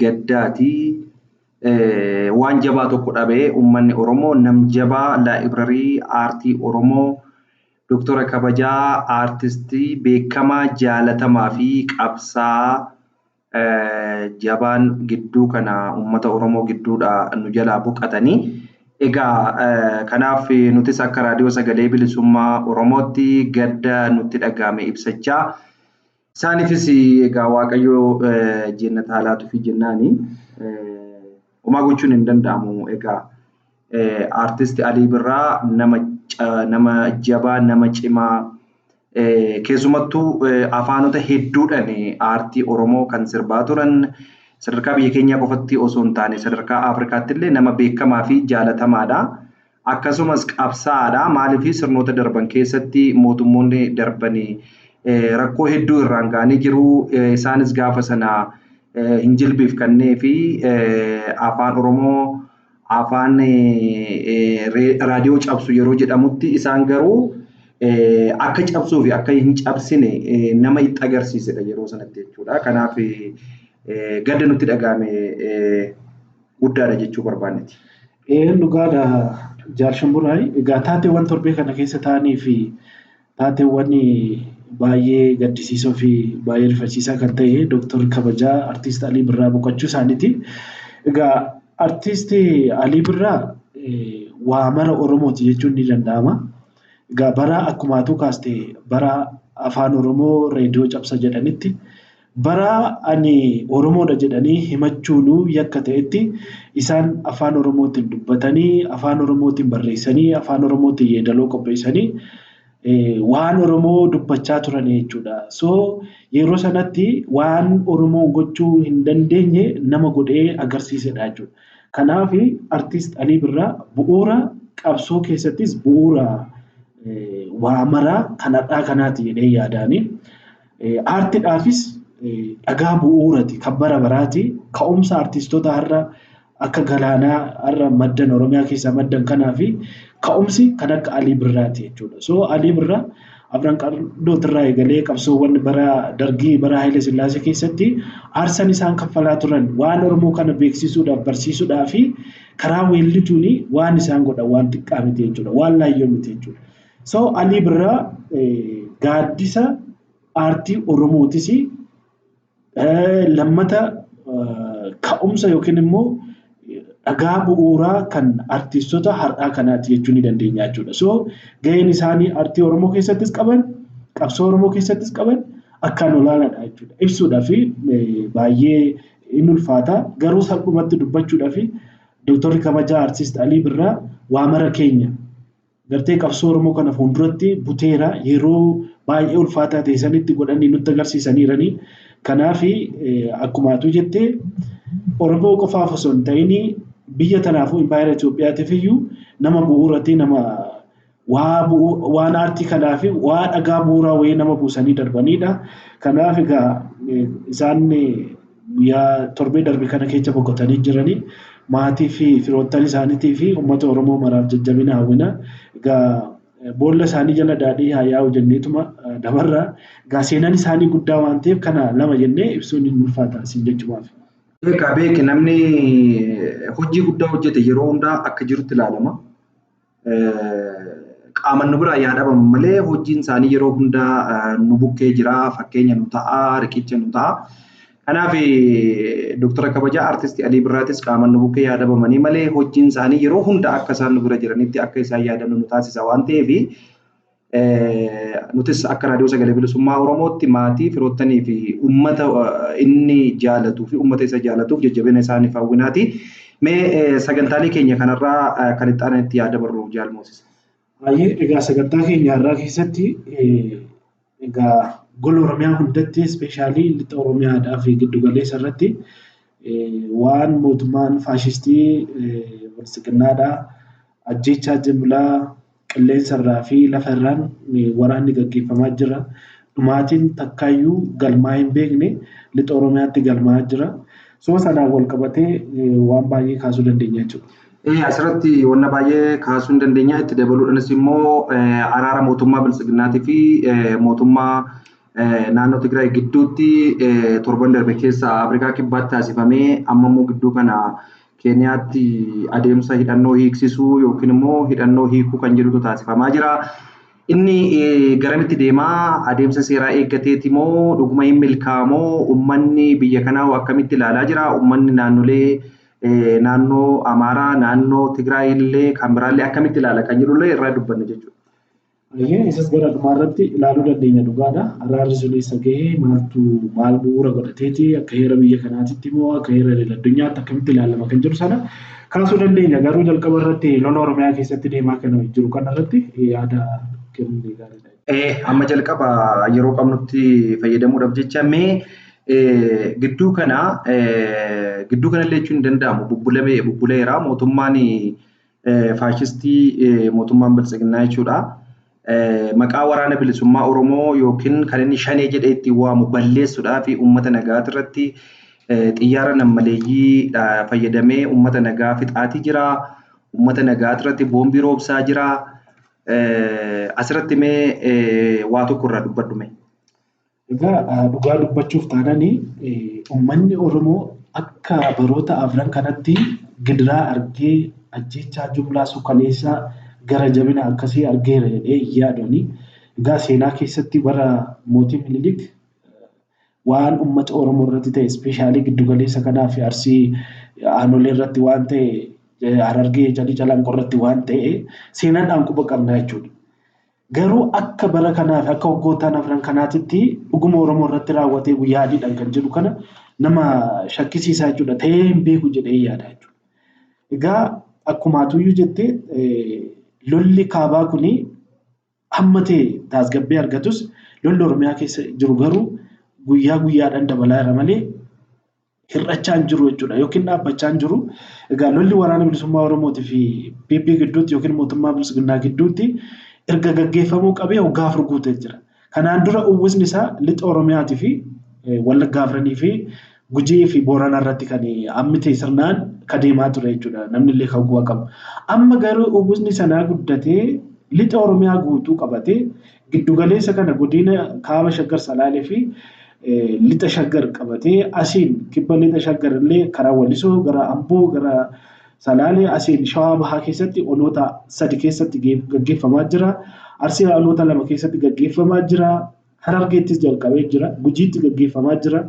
gaddaati. Waan jabaa tokko dhabee uummanni Oromoo nam jabaa laayibrarii aartii Oromoo Dooktora kabajaa aartistii beekamaa jaalatamaa fi qabsaa jabaan gidduu kana uummata Oromoo gidduudha nu jalaa boqatanii. Egaa kanaaf nutis akka raadiyoo sagalee bilisummaa Oromootti gadda nutti dhagahame ibsachaa isaaniifis egaa Waaqayyo jannata haa laatuufi jennaani. Homaa gochuun hin danda'amu. Egaa aartisti Alii Birraa nama jabaa nama cimaa keessumattuu afaanota hedduudhaan aartii Oromoo kan sirbaa turan sadarkaa biyya keenyaa qofatti osoo hin taane sadarkaa Afrikaatti illee nama beekamaa fi jaalatamaadha. Akkasumas qabsaa'aadha. Maaliif sirnoota darban keessatti mootummoonni darban rakkoo hedduu irraan ga'anii jiru. Isaanis gaafa sana hin jilbiifkannee fi afaan Oromoo afaan raadiyoo cabsu yeroo jedhamutti isaan garuu akka cabsuu fi akka hin cabsine nama itti agarsiisedha yeroo sanatti jechuudha. Kanaaf gadda nutti dhagahame guddaadha jechuu barbaanneti. Dhugaadha Jaal Shumburaa. Egaa taateewwan torbee kana keessa ta'anii fi taateewwan baay'ee gaddisiisoo fi baay'ee rifachiisaa kan ta'e Dooktor Kabajaa Artiist Alii Birraa boqochuu isaaniiti. Egaa Artiist Alii Birraa waa mara Oromooti jechuun ni danda'ama. Egaa bara akkuma atuu kaaste bara afaan Oromoo reediyoo cabsa jedhanitti bara ani Oromoodha jedhanii himachuunuu yakka ta'etti isaan afaan Oromootiin dubbatanii afaan Oromootiin barreessanii afaan Oromootiin yeedaloo qopheessanii waan Oromoo dubbachaa turan jechuudha. So yeroo sanatti waan Oromoon gochuu hin dandeenye nama godhee agarsiisedha jechuudha. Kanaaf Artiist Alii Birraa bu'uura qabsoo keessattis bu'uura waa maraa kan har'aa kanaati jedhee yaadaani. Aartiidhaafis dhagaa bu'uurati kan bara baraati. Ka'umsa artistoota har'a akka galaanaa har'a maddan Oromiyaa keessaa maddan kanaa fi ka'umsi kan akka Alii Birraati jechuudha. So Alii Birraa Afran Qallootirraa eegalee qabsoowwan bara Dargii bara Haayile Sillaasee keessatti aarsan isaan kaffalaa turan waan Oromoo kana beeksisuudhaaf barsiisuudhaaf fi karaa weellituun waan isaan godhan waan xiqqaa miti jechuudha. Waan laayyoo miti jechuudha. So Alii Birraa gaaddisa aartii Oromootis lammata ka'umsa yookiin immoo dhagaa bu'uuraa kan artistoota har'aa kanaati jechuu ni dandeenya jechuudha. So gaheen isaanii aartii Oromoo keessattis qaban, qabsoo Oromoo keessattis qaban akkaan olaanaadha jechuudha. Ibsuudhaaf baay'ee in ulfaata. Garuu salphumatti dubbachuudhaaf Dooktorri Kabajaa Artiist Alii Birraa waa mara keenya gartee qabsoo Oromoo kana fuulduratti buteera yeroo baay'ee ulfaataa ta'e sanitti godhanii nutti agarsiisaniirani. Kanaaf akkuma atuu jettee Oromoo qofaaf osoo hin ta'in biyya tanaafuu impaayera Itoophiyaatiif iyyuu nama bu'uurati nama waan aartii kanaa fi waa dhagaa bu'uuraa wayii nama buusanii darbanidha. Kanaaf egaa isaan guyyaa torbee darbe kana keessa boqotanii jiranii maatii fi firoottan isaaniitii fi uummata Oromoo maraaf jajjabina hawwina. Egaa Boolla isaanii jala daadhii haa yaa'u jenneetuma dabarra. Egaa seenaan isaanii guddaa waan ta'eef kana lama jennee ibsuun hin ulfaata isin jechuudhaaf. Beekaa beeki namni hojii guddaa hojjete yeroo hundaa akka jirutti ilaalama. Qaaman nu biraa yaadabamu malee hojiin isaanii yeroo hundaa nu bukkee jira, fakkeenya nu ta'a, riqicha nu ta'a. Kanaaf Dooktara Kabajaa Artisti Alii Birraatis qaaman nu bukkee yaadabamanii malee hojiin isaanii yeroo hunda akka isaan nu bira jiranitti akka isaan yaadannu nu taasisa waan ta'eef nutis akka Raadiyoo Sagalee Bilisummaa Oromootti maatii firoottanii fi uummata inni jaalatuu fi uummata isa jaalatuuf jajjabina isaaniif hawwinaati. Mee sagantaalee keenya kanarraa kan itti aananitti yaada barru Jaal Moosisa. Baay'ee egaa sagantaa keenya har'aa keessatti egaa gola Oromiyaa hundatti ispeeshaalii lixa Oromiyaadhaa fi giddu galeessa irratti waan mootummaan faashistii Biltsiginnaadhaa ajjeechaa jimlaa qilleensa irraa fi lafa irraan waraanni gaggeeffamaa jira. Dhumaatiin takkaayyuu galmaa hin beekne lixa Oromiyaatti galmaa jira. Soo sanaan wal qabatee waan baay'ee kaasuu dandeenya jechuudha. Asirratti wanna baay'ee kaasuu hin dandeenya. Itti dabaluudhaanis immoo araara mootummaa Biltsiginnaatii fi mootummaa naannoo Tigraay gidduutti torban darbe keessa Afrikaa Kibbaatti taasifamee amma immoo gidduu kana Keeniyaatti adeemsa hidhannoo hiiksisuu yookiin immoo hidhannoo hiikuu kan jedhutu taasifamaa jira. Inni garamitti deemaa adeemsa seeraa eeggateeti moo dhuguma hin milkaa'amoo uummanni biyya kanaa akkamitti ilaalaa jira? Uummanni naannolee naannoo Amaaraa, naannoo Tigraay illee kan biraallee akkamitti ilaala kan jedhullee irraa dubbanna jechuudha. Isas gara dhumaa irratti ilaaluu dandeenya dhugaadha. Araarri sun eessa gahee maaltu maal bu'uura godhateeti akka heera biyya kanaatitti immoo akka heera addunyaatti akkamitti ilaalama kan jedhu sana kaasuu dandeenya. Garuu jalqaba irratti lola Oromiyaa keessatti deemaa kan jiru kana irratti yaada kennuu gaariidha. Amma jalqaba yeroo qabnutti fayyadamuudhaaf jecha mee gidduu kana illee jechuun hin danda'amu bubbuleera mootummaan faashistii mootummaan Biltsiginnaa jechuudha. Maqaa waraana bilisummaa Oromoo yookiin kan inni shanee jedhee ittiin waamu balleessuudhaa fi uummata nagaa irratti xiyyaara nammaleeyyii fayyadamee uummata nagaa fixaatii jira. Uummata nagaa irratti boombii roobsaa jira. Asirratti mee waa tokko irraa dubbadhu mee. Egaa dhugaa dubbachuuf taanaan uummanni Oromoo akka baroota afran kanatti gidiraa argee ajjeechaa jumlaa suukaneessaa gara jabina akkasii argeera jedhee yaadani. Egaa seenaa keessatti bara mootii Minilik waan uummata Oromoo irratti ta'e ispeeshaalii giddu galeessa kanaa fi Arsii aanolee irratti waan ta'e Harargee Jalii Calanqoo irratti waan ta'e seenaadhaan quba qabna jechuudha. Garuu akka bara kanaa fi akka waggoottan afran kanaatitti dhuguma Oromoo irratti raawwatee guyyaa adiidhaan kan jedhu kana nama shakkisiisaa jechuudha. Ta'ee hin beeku jedhee yaada jechuudha. Egaa akkuma atuyyuu jettee lolli kaabaa kuni hamma ta'e tasgabbii argatus lolli Oromiyaa keessa jiru garuu guyyaa guyyaadhaan dabalaa jira malee hir'achaa hin jiru jechuudha yookiin dhaabbachaa hin jiru. Egaa lolli waraana bilisummaa Oromootii fi PP gidduutti yookiin mootummaa Biltsiginnaa gidduutti erga gaggeeffamuu qabee waggaa 4 guutee jira. Kanaan dura uwwisni isaa lixa Oromiyaatii fi Wallaggaa Afranii fi Gujii fi Booranaa irratti kan hammi ta'e sirnaan kan deemaa ture jechuudha. Namni illee kan bu'aa qabu. Amma garuu uwwisni sanaa guddatee lixa Oromiyaa guutuu qabatee giddugaleessa kana godina kaaba Shaggar Salaalee fi lixa Shaggar qabatee asiin kibba lixa Shaggar illee karaa Walisoo gara Amboo gara Salaalee asiin Shawaa Bahaa keessatti onoota 3 keessatti gaggeeffamaa jira. Arsii onoota 2 keessatti gaggeeffamaa jira. Harargeettis jalqabee jira. Gujiitti gaggeeffamaa jira.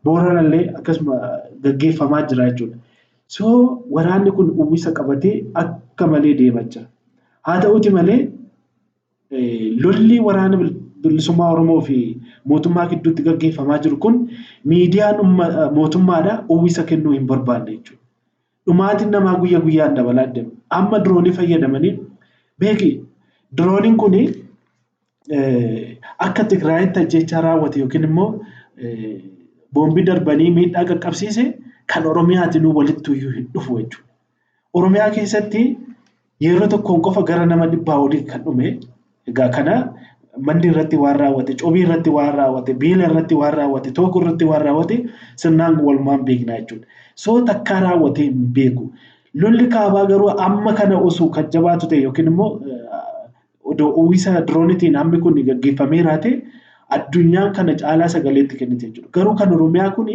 Booranallee akkasuma gaggeeffamaa jira jechuudha. So waraanni kun uwwisa qabatee akka malee deemaa jira. Haa ta'uuti malee lolli waraana bilisummaa Oromoo fi mootummaa gidduutti gaggeeffamaa jiru kun miidiyaan mootummaadhaa uwwisa kennuu hin barbaanne jechuudha. Dhumaatiin namaa guyyaa guyyaan dabalaa deema. Amma diroonii fayyadamanii beeki dirooniin kun akka Tigraayitti ajjeechaa raawwate yookiin immoo boombii darbanii miidhaa qaqqabsiise kan Oromiyaatiin walitti iyyuu hin dhufu jechuudha. Oromiyaa keessatti yeroo tokkoon qofa gara nama 100 olii kan dhume egaa kana manni irratti waan raawwate, cobii irratti waan raawwate, beela irratti waan raawwate, tookoo irratti waan raawwate sirnaan walumaan beekna jechuudha. Soo takkaa raawwatee hin beeku. Lolli kaabaa garuu amma kana osoo kan jabaatu ta'e yookiin immoo Odoo uwwisa diroonitiin hammi kun gaggeeffameera ta'e addunyaan kana caalaa sagaleetti kennite jechuudha. Garuu kan Oromiyaa kun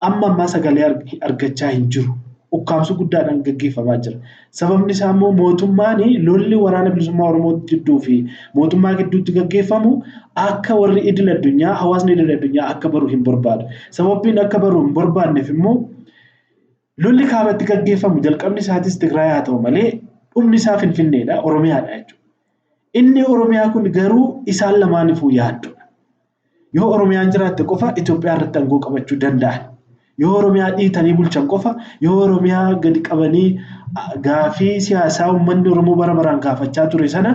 amma ammaa sagalee argachaa hin jiru. Ukkaamsa guddaadhaan gaggeeffamaa jira. Sababni isaa immoo mootummaan lolli waraana bilisummaa Oromoo gidduu fi mootummaa gidduutti gaggeeffamu akka warri idil addunyaa hawaasni idil addunyaa akka baru hin barbaadu. Sababbiin akka baru hin barbaanneef immoo lolli kaabatti gaggeeffamu jalqabni isaatis Tigraay haa ta'u malee dhumni isaa Finfinneedha Oromiyaadha jechuudha. Inni Oromiyaa kun garuu isaan lamaaniifuu yaaddoodha. Yoo Oromiyaan jiraatte qofa Itoophiyaa irratti aangoo qabachuu danda'an. Yoo Oromiyaa dhiitanii bulchan qofa, yoo Oromiyaa gadi qabanii gaafii siyaasaa uummanni Oromoo bara baraan gaafachaa ture sana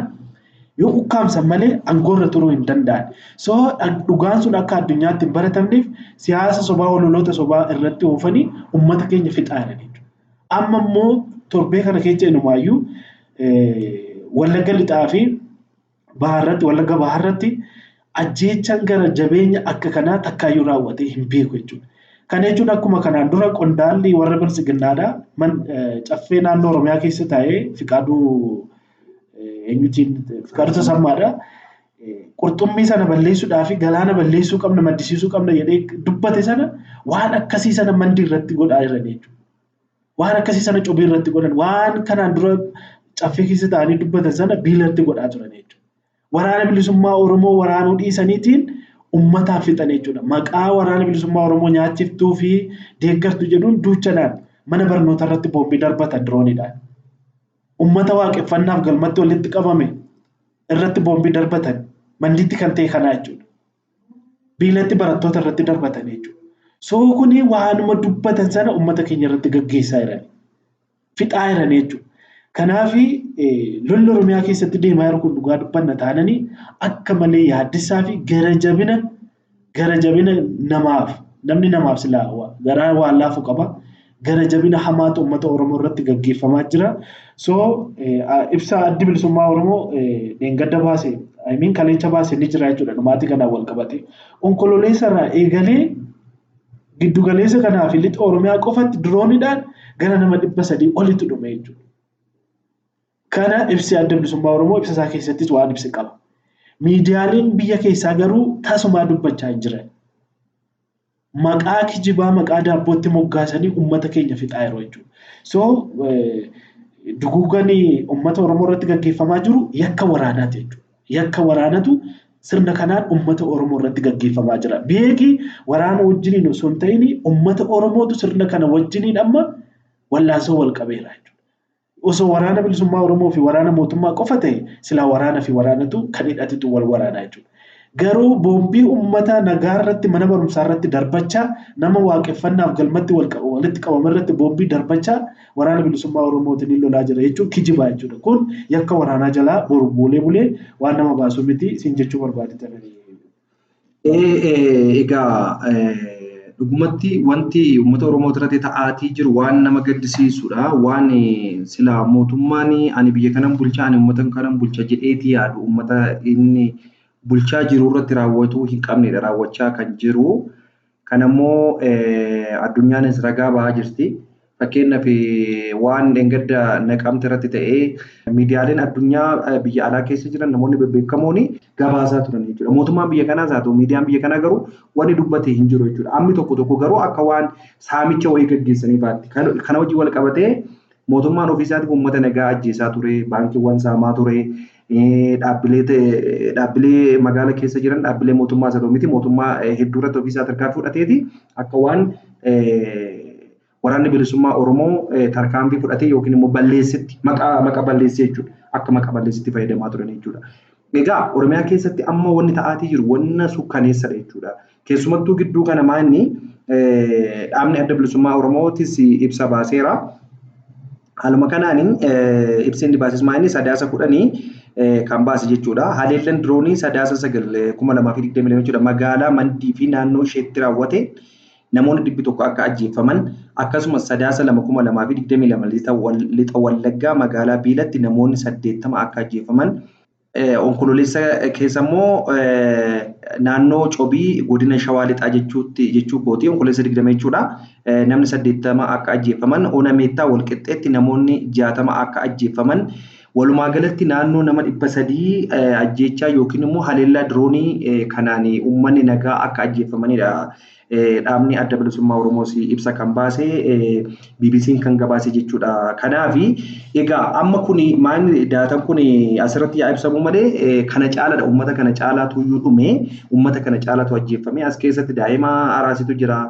yoo ukkaamsan malee aangoo irra turuu hin danda'an. So dhugaan sun akka addunyaatti hin baratamneef siyaasa sobaa ololoota sobaa irratti oofanii uummata keenya fixaa jiran jechuudha. Amma immoo torbee kana keessa inumaayyuu Wallagga lixaa fi baharratti Wallagga baharratti ajjeechaan gara jabeenya akka kanaa takkaayyuu raawwatee hin beeku jechuudha. Kana jechuun akkuma kanaan dura qondaalli warra bilisiginnaadha. Caffee naannoo Oromiyaa keessa taa'ee Fiqaaduu eenyutiin Fiqaaduu Tasammaadha. Qurxummii sana balleessuudhaa fi galaana balleessuu qabna maddisiisuu qabna jedhee dubbate sana waan akkasii sana mandii irratti godhaa jiran jechuudha. Waan akkasii sana cobii irratti godhan waan kanaan dura caffee keessa taa'anii dubbatan sana biilatti godhaa turan jechuudha. Waraana bilisummaa Oromoo waraanuu dhiisaniitiin ummataaf fixan jechuudha. Maqaa waraana bilisummaa Oromoo nyaachiftuu fi deeggartu jedhuun duuchanaan mana barnootaa irratti boombii darbatan dirooniidhaan. Ummata waaqeffannaaf galmatti walitti qabame irratti boombii darbatan mandiitti kan ta'e kanaa jechuudha. Biilatti barattoota irratti darbatan jechuudha. Soo kuni waanuma dubbatan sana ummata keenya irratti gaggeessaa jiran. Fixaa jiran jechuudha. Kanaaf lolli Oromiyaa keessatti deemaa jiru kun dhugaa dubbanna taananii akka malee yaaddessaa fi gara jabina namaaf namni namaaf silaa garaa waan laafu qaba. Gara jabina hamaatu uummata Oromoo irratti gaggeeffamaa jira. So ibsa addi bilisummaa Oromoo dheengadda baase I mean kaleecha baase ni jira jechuudha dhumaatii kanaan wal qabate. Onkololeessa irraa eegalee giddugaleessa kanaa fi lixa Oromiyaa qofatti dirooniidhaan gara nama 300 olitti dhume jechuudha. Kana ibsi adda bilisummaa Oromoo ibsa isaa keessattis waan ibsi qaba. Miidiyaaleen biyya keessaa garuu tasumaa dubbachaa hin jiran. Maqaa kijibaa maqaa daabbootti moggaasanii uummata keenya fixaa yeroo jechuudha. So duguugani uummata Oromoo irratti gaggeeffamaa jiru yakka waraanaati jechuudha. Yakka waraanatu sirna kanaan uummata Oromoo irratti gaggeeffamaa jira. Beeki waraana wajjiniin osoo hin ta'in uummata Oromootu sirna kana wajjiniin amma wallaansoo wal qabeera jechuudha. Osoo waraana bilisummaa Oromoo fi waraana mootummaa qofa ta'e silaa waraana fi waraanatu kan hidhatitu wal waraanaa jechuudha. Garuu boombii uummata nagaa irratti mana barumsaa irratti darbachaa nama waaqeffannaaf galmatti walitti qabame irratti boombii darbachaa waraana bilisummaa Oromootiin lolaa jira jechuun kijibaa jechuudha. Kun yakka waraanaa jalaa boru bulee bulee waan nama baasu miti isin jechuu barbaaditan. Egaa dhugumatti wanti uummata Oromoo irratti ta'aatii jiru waan nama gaddisiisudha. Waan silaa mootummaan ani biyya kanan bulchaa ani uummata kanan bulcha jedheeti yaadu uummata inni bulchaa jiru irratti raawwatuu hin qabnedha raawwachaa kan jiru. Kanammoo addunyaanis ragaa bahaa jirti. Fakkeenyaaf waan dheengadda naqamte irratti ta'ee miidiyaaleen addunyaa biyya alaa keessa jiran namoonni bebbeekamoon gabaasaa turan jechuudha. Mootummaan biyya kanaas haa ta'u miidiyaan biyya kanaa garuu wanni dubbate hin jiru jechuudha. Ammi tokko tokko garuu akka waan saamicha wayii gaggeessanii baatti. Kana wajjin wal qabatee mootummaan ofiisaatiif uummata nagaa ajjeesaa ture, baankiiwwan saamaa ture, dhaabbilee magaala keessa jiran dhaabbilee mootummaa isa ta'u miti mootummaa hedduu irratti ofiisaa tarkaanfii fudhateeti akka waan waraanni bilisummaa Oromoo tarkaanfii fudhatee yookiin immoo balleessitti maqaa balleessee jechuudha. Akka maqaa balleessitti fayyadamaa turan jechuudha. Egaa Oromiyaa keessatti amma wanni ta'aatii jiru wanna sukkaneessadha jechuudha. Keessumattuu gidduu kana maanni dhaabni adda bilisummaa Oromootis ibsa baaseera. Haaluma kanaan ibsi inni baases maanni Sadaasa 10 kan baase jechuudha. Haleellaan diroonii Sadaasa 9 2022 jechuudha. Magaalaa Mandii fi naannoo isheetti raawwate namoonni 100 akka ajjeefaman akkasumas Sadaasa 2 2022 lixa Wallaggaa magaalaa Biilatti namoonni 80 akka ajjeefaman onkololeessa keessa immoo naannoo Cobii godina Shawaa lixaa jechuu kooti onkololeessa 20 jechuudha. Namni 80 akka ajjeefaman Ona Meettaa Walqixxeetti namoonni 60 akka ajjeefaman Walumaa galatti naannoo nama 300 ajjeechaa yookiin immoo haleellaa diroonii kanaan uummanni nagaa akka ajjeefamanidha. Dhaabni Adda Bilisummaa Oromoos ibsa kan baase BBC'n kan gabaase jechuudha. Kanaaf egaa amma kun maal daataan kun asirratti yaa ibsamu malee kana caalaadha. Uummata kana caalaatu iyyuu dhume, uummata kana caalaatu ajjeefame. As keessatti daa'ima araasitu jira.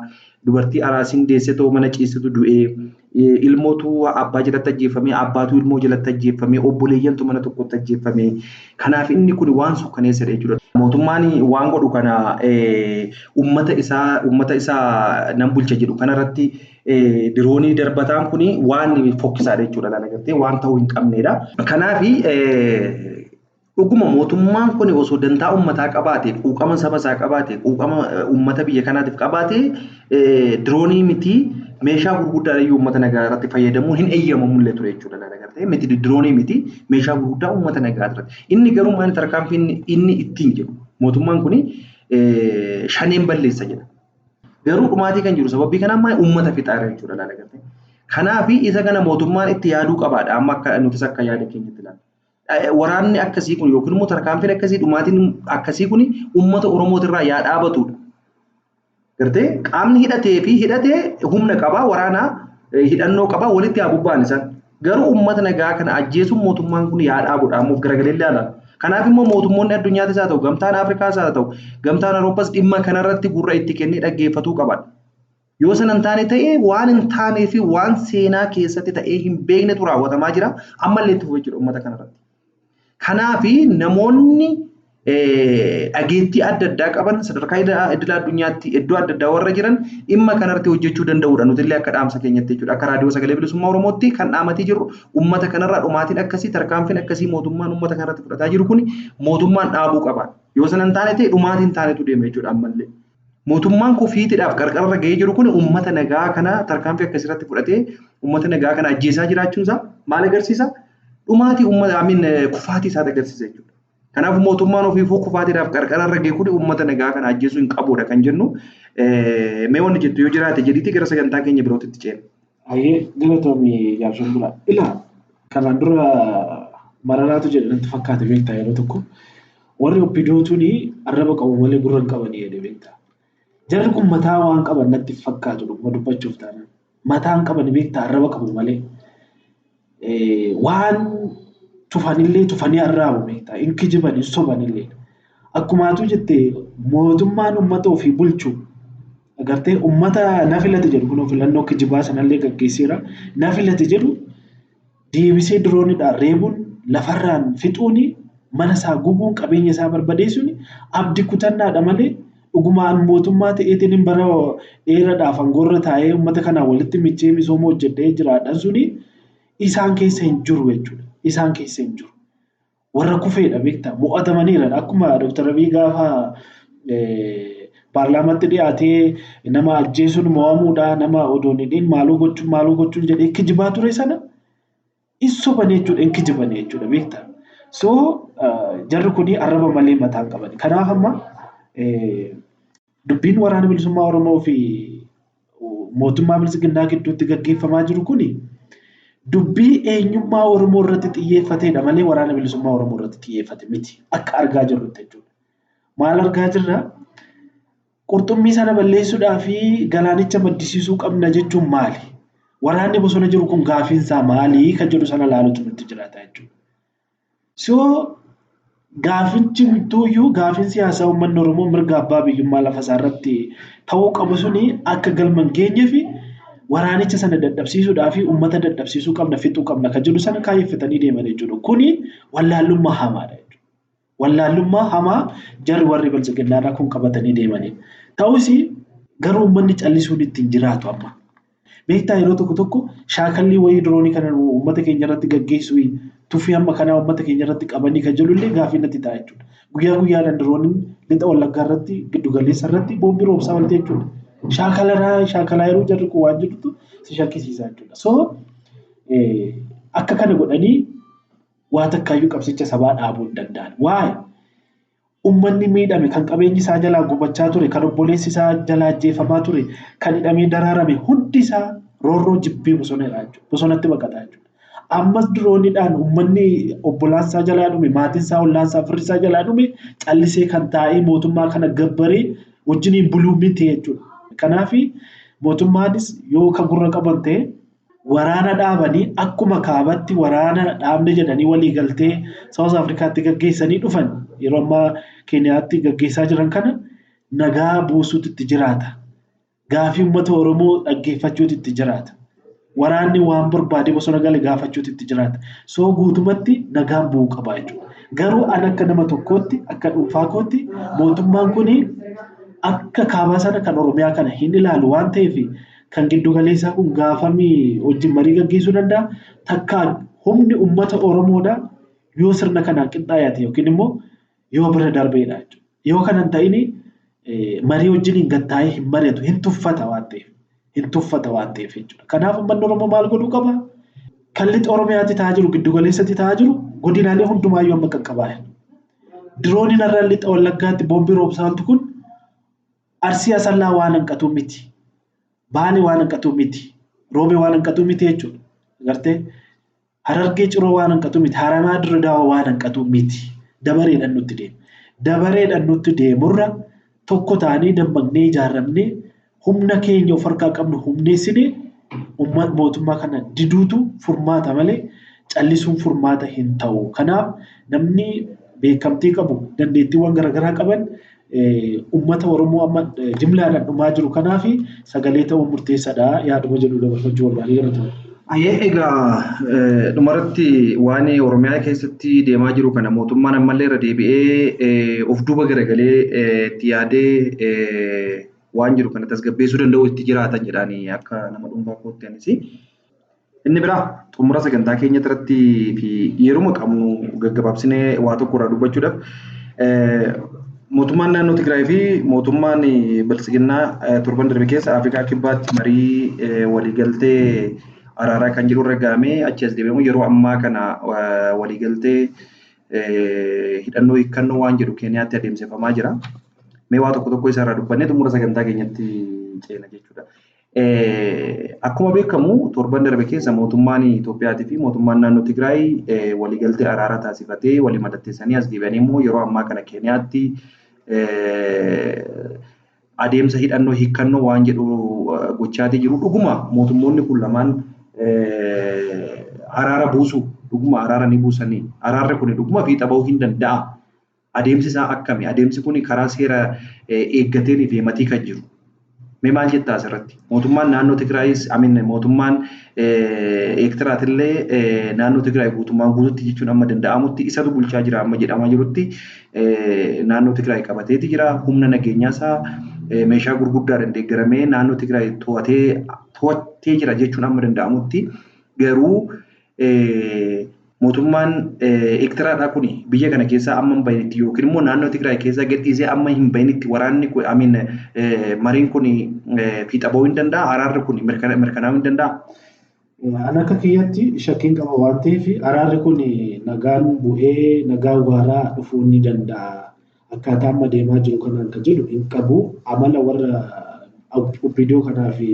Dubartii araasiin deessetoo mana ciisetu du'ee, ilmootu abbaa jalatti ajjeefame, abbaatu ilmoo jalatti ajjeefame, obboleeyyantu mana tokkotti ajjeefame. Kanaaf inni kun waan sukkaneessadha jechuudha. Mootummaan waan godhu kana uummata isaa nan bulcha jedhu kanarratti diroonii darbataan kun waan fokkisaadha jechuudha. Laala gartee waan ta'uu hin qabnedha. Kanaaf dhuguma mootummaan kun osoo dantaa uummataa qabaate, quuqama saba isaa qabaate, quuqama uummata biyya kanaatiif qabaate diroonii miti meeshaa gurguddaa iyyuu uummata nagaa irratti fayyadamuun hin eeyyamamullee ture jechuudha. Laala gartee miti diroonii miti meeshaa gurguddaa uummata nagaa irratti. Inni garuu maal tarkaanfiin inni ittiin jedhu mootummaan kun shaneen balleessa jedha. Garuu dhumaatii kan jiru sababii kanaan maal uummata fixaara jechuudha. Laala gartee. Kanaaf isa kana mootummaan itti yaaduu qabaadha. Amma akka nutis akka yaada keenyatti ilaalla. Waraanni akkasii kun yookiin immoo tarkaanfiin akkasii dhumaatiin akkasii kun uummata Oromootirraa yaa dhaabatudha. Gartee qaamni hidhatee fi hidhatee humna qabaa waraanaa hidhannoo qabaa walitti haa bobba'an isaan. Garuu uummata nagaa kana ajjeesuun mootummaan kun yaa dhaabudha. Ammoo garagalee ilaala. Kanaaf immoo mootummoonni addunyaatis haa ta'u, gamtaan Afrikaas haa ta'u, gamtaan Awurooppaas dhimma kanarratti gurra itti kennee dhaggeeffatuu qabaadha. Yoo sana hin taane ta'ee waan hin taanee fi waan seenaa keessatti ta'ee hin beeknetu raawwatamaa jira. Ammallee itti fufee jira uummata kanarratti. Kanaaf namoonni dhageettii adda addaa qaban sadarkaa idil addunyaatti iddoo adda addaa warra jiran dhimma kanarratti hojjechuu danda'uudha. Nuti illee akka dhaamsa keenyatti jechuudha. Akka raadiyoo sagalee bilisummaa Oromootti kan dhaamatee jirru uummata kanarraa dhumaatiin akkasii tarkaanfiin akkasii mootummaan uummata kanarratti fudhataa jiru kun mootummaan dhaabuu qaba. Yoo sana hin taane ta'e dhumaatiin taanetu deema jechuudha ammallee. Mootummaan kufiitiidhaaf qarqararra gahee jiru kun uummata nagaa kana tarkaanfii akkasirratti fudhatee uummata nagaa kana ajjeesaa jiraachuun isaa maal agarsiisa? Dhumaatii uummata kufaatii isaa agarsiisa jechuudha. Kanaaf mootummaan ofiifuu kufaatiidhaaf qarqararra gahee kun uummata nagaa kana ajjeesuu hin qabudha kan jennu. Mee wanni jettu yoo jiraate jedhiitii gara sagantaa keenya birootitti ceena. Hayyee galatoomii jaarsoon bula. Ilaa kanaan dura mararaatu jedhe natti fakkaate beektaa yeroo tokko. Warri oppidootuun arraba qabu malee gurra hin qabanii jedhe beektaa. Jarri kun mataa waan qaban natti fakkaatu dhuguma dubbachuuf taanaan. Mataa hin qaban beektaa arraba qabu malee. Waan tufanillee tufanii arraabu beektaa. Hin kijiban hin sobanillee. Akkumaatu jette mootummaan uummata ofii bulchu agartee uummata na filate jedhu kun filannoo kijibaa sanallee gaggeesseera. Na filate jedhu deebisee dirooniidhaan reebuun lafarraan fixuuni mana isaa gubuun qabeenya isaa barbadeessuun abdii kutannaadha malee dhugumaan mootummaa ta'eetiin hin bara dheeraadhaaf aangoorra taa'ee uummata kanaan walitti michee misooma hojjedhee jiraadhaan suni isaan keessa hin jiru jechuudha. Isaan keessa hin jiru. Warra kufeedha beektaa mo'atamaniira. Akkuma Dr. Abiy gaafa paarlaamaatti dhiyaatee nama ajjeesuun mo'amuudha nama odoon hidhiin maaloo gochuun jedhee kijibaa ture sana hin soban jechuudha hin kijiban jechuudha beektaa. So jarri kun arraba malee mataa hin qaban. Kanaaf amma dubbiin waraana bilisummaa Oromoo fi mootummaa bilisiginnaa gidduutti gaggeeffamaa jiru kuni dubbii eenyummaa Oromoo irratti xiyyeeffateedha malee waraana bilisummaa Oromoo irratti xiyyeeffate miti. Akka argaa jirrutti jechuudha. Maal argaa jirra? Qurxummii sana balleessuudhaa fi galaanicha maddisiisuu qabna jechuun maali? Waraanni bosona jiru kun gaafiinsaa maali? Kan jedhu sana ilaaluutu nutti jiraata jechuudha. So gaafichi tuuyyuu gaafiin siyaasaa uummanni Oromoo mirga abbaa biyyummaa lafa isaa irratti ta'uu qabu suni akka galma hin geenyee fi waraanicha sana dadhabsiisuudhaa fi uummata dadhabsiisuu qabna fixuu qabna kan jedhu sana kaayyeffatanii deeman jechuudha. Kuni wallaallummaa hamaadha jechuudha. Wallaallummaa hamaa jarri warri bilisiginnaadhaa kun qabatanii deemanii. Ta'us garuu uummanni callisuun ittiin jiraatu amma. Beektaa yeroo tokko tokko shaakallii wayii diroonii kana uummata keenya irratti gaggeessuu tuffii hamma kanaa uummata keenya irratti qabanii kan jedhullee gaafii natti ta'a jechuudha. Guyyaa guyyaadhaan dirooniin lixa wallaggaa irratti giddu galeessa irratti boombii roobsaa oolte jechuudha. Shaakalaa yeroo jarri kun waan jedhutu si shakkisiisa jechuudha. So akka kana godhanii waa takkaayyuu qabsicha sabaa dhaabuu hin danda'an. Waa'ee uummanni miidhame kan qabeenyi isaa jalaa gubachaa ture, kan obboleessi isaa jalaa ajjeefamaa ture, kan hidhamee daraarame hundi isaa roorroo jibbee bosona jechuudha. Bosonatti baqataa jechuudha. Ammas dirooniidhaan uummanni obbolaansaa jalaa dhume, maatiinsaa, ollaansaa, firrisaa jalaa dhume callisee kan taa'ee mootummaa kana gabbaree wajjiniin buluu miti jechuudha. Kanaaf mootummaanis yoo kan gurra qaban ta'e waraana dhaabanii akkuma kaabatti waraana dhaabne jedhanii walii galtee Saawuz Afrikaatti gaggeessanii dhufan yeroo ammaa Keeniyaatti gaggeessaa jiran kana nagaa buusuutu itti jiraata. Gaafii uummata Oromoo dhaggeeffachuutu itti jiraata. Waraanni waan barbaade bosona gale gaafachuutu itti jiraata. So guutumatti nagaan bu'uu qaba jechuudha. Garuu an akka nama tokkootti akka dhuunfaa kootti mootummaan kun akka kaabaa sana kan Oromiyaa kana hin ilaalu waan ta'eef kan giddu galeessaa kun gaafamii wajjin marii gaggeessuu danda'a. Takka humni uummata Oromoodha yoo sirna kanaan qinxaayaate yookiin immoo yoo bira darbeedha jechuudha. Yoo kana hin ta'in marii wajjin gattaa'ee hin mari'atu hin tuffata waan ta'eef. Hin tuffata waan ta'eef jechuudha. Kanaaf uummanni Oromoo maal godhuu qaba? Kan lixa Oromiyaatti ta'aa jiru, giddu galeessatti ta'aa jiru, godinaalee hundumaayyuu amma qaqqabaa jira. Dirooniin har'a lixa Wallaggaatti boombii roobsaantu kun Arsii Asallaa waan hanqatu miti. Baalee waan hanqatu miti. Roobee waan hanqatu miti jechuudha. Agartee Harargee Ciroo waan hanqatu miti. Haramaa Dirre Daawaa waan hanqatu miti. Dabareedhaan nutti deema. Dabareedhaan nutti deemurra tokko ta'anii dammaqnee ijaaramnee humna keenya of harkaa qabnu humneessinee mootummaa kana diduutu furmaata malee callisuun furmaata hin ta'u. Kanaaf namni beekamtii qabu dandeettiiwwan garaagaraa qaban uummata Oromoo amma jimlaadhaan dhumaa jiru kanaaf sagalee ta'uun murteessaadha yaaduma jedhu dabarfachuu barbaadee jira ture. Ayyee egaa dhumarratti waan Oromiyaa keessatti deemaa jiru kana mootummaan ammallee irra deebi'ee of duuba garagalee itti yaadee waan jiru kana tasgabbeessuu danda'u itti jiraatan jedhaanii akka nama dhuunfaa kootti anis. Inni biraa xumura sagantaa keenya irratti fi yeruma qabnu gaggabaabsinee waa tokko irraa dubbachuudhaaf mootummaan naannoo Tigraay fi mootummaan Biltsiginnaa torban darbe keessa Afrikaa Kibbaatti marii waliigaltee araaraa kan jiru irra gahamee achi as deebi'amu yeroo ammaa kana waliigaltee hidhannoo hiikkannoo waan jedhu Keeniyaatti adeemsifamaa jira. Mee waa tokko tokko isaarraa dubbannee xumura sagantaa keenyatti ceena jechuudha. Akkuma beekamu torban darbe keessa mootummaan Itoophiyaatii fi mootummaan naannoo Tigraay waliigaltee araaraa taasifatee walii mallatteessanii as deebi'anii immoo yeroo ammaa kana Keeniyaatti adeemsa hidhannoo hiikkannoo waan jedhu gochaatii jiru. Dhuguma mootummoonni kun lamaan araara buusu dhuguma araara ni buusanii araarri kun dhuguma fiixa bahuu hin danda'a. Adeemsi isaa akkami? Adeemsi kun karaa seera eeggateen deematii kan jiru. Mee maal jettaa asirratti? Mootummaan naannoo Tigraayis amin mootummaan Eertiraatillee naannoo Tigraay guutummaan guututti jechuun amma danda'amutti isatu bulchaa jira amma jedhamaa jirutti naannoo Tigraay qabateeti jira. Humna nageenyaasaa meeshaa gurguddaadhaan deeggaramee naannoo Tigraay to'atee jira jechuun amma danda'amutti garuu mootummaan Eertiraadhaa kun biyya kana keessaa amma hin bahinitti yookiin immoo naannoo Tigraay keessaa gadhiisee amma hin bahinitti waraanni kun amiin mariin kun fiixa bahuu hin danda'a araarri kun mirkanaa'uu hin danda'a. An akka kiyyatti shakkiin qaba waan ta'eef araarri kun nagaan bu'ee nagaan waaraa dhufuu ni danda'a. Akkaataa amma deemaa jiru kanaan kan jedhu hin qabu amala warra OPDO kanaa fi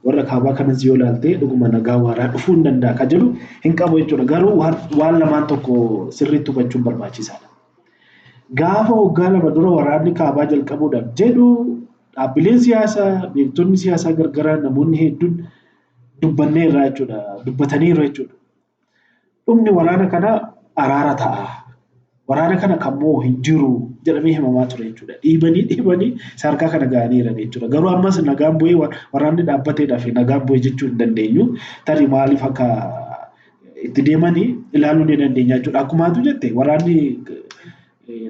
warra kaabaa kanas yoo ilaalte dhuguma nagaa waaraa dhufuu hin danda'a kan jedhu hin qabu jechuudha. Garuu waan lamaan tokko sirriitti hubachuun barbaachisaadha. Gaafa waggaa lama dura waraanni kaabaa jalqabuudhaaf jedhu dhaabbileen siyaasaa, beektonni siyaasaa gargaraa namoonni hedduun dubbanneerra jechuudha. Dubbataniiru jechuudha. Dhumni waraana kanaa araara ta'a. Waraana kana kan moo hin jiru jedhamee himamaa ture jechuudha. Dhiibanii dhiibanii sadarkaa kana ga'aniiran jechuudha. Garuu ammas nagaan bu'ee waraanni dhaabbateedhaaf nagaan bu'ee jechuu hin dandeenyu. Tarii maaliif akka itti deemanii ilaaluu ni dandeenya jechuudha. Akkumaatu jette waraanni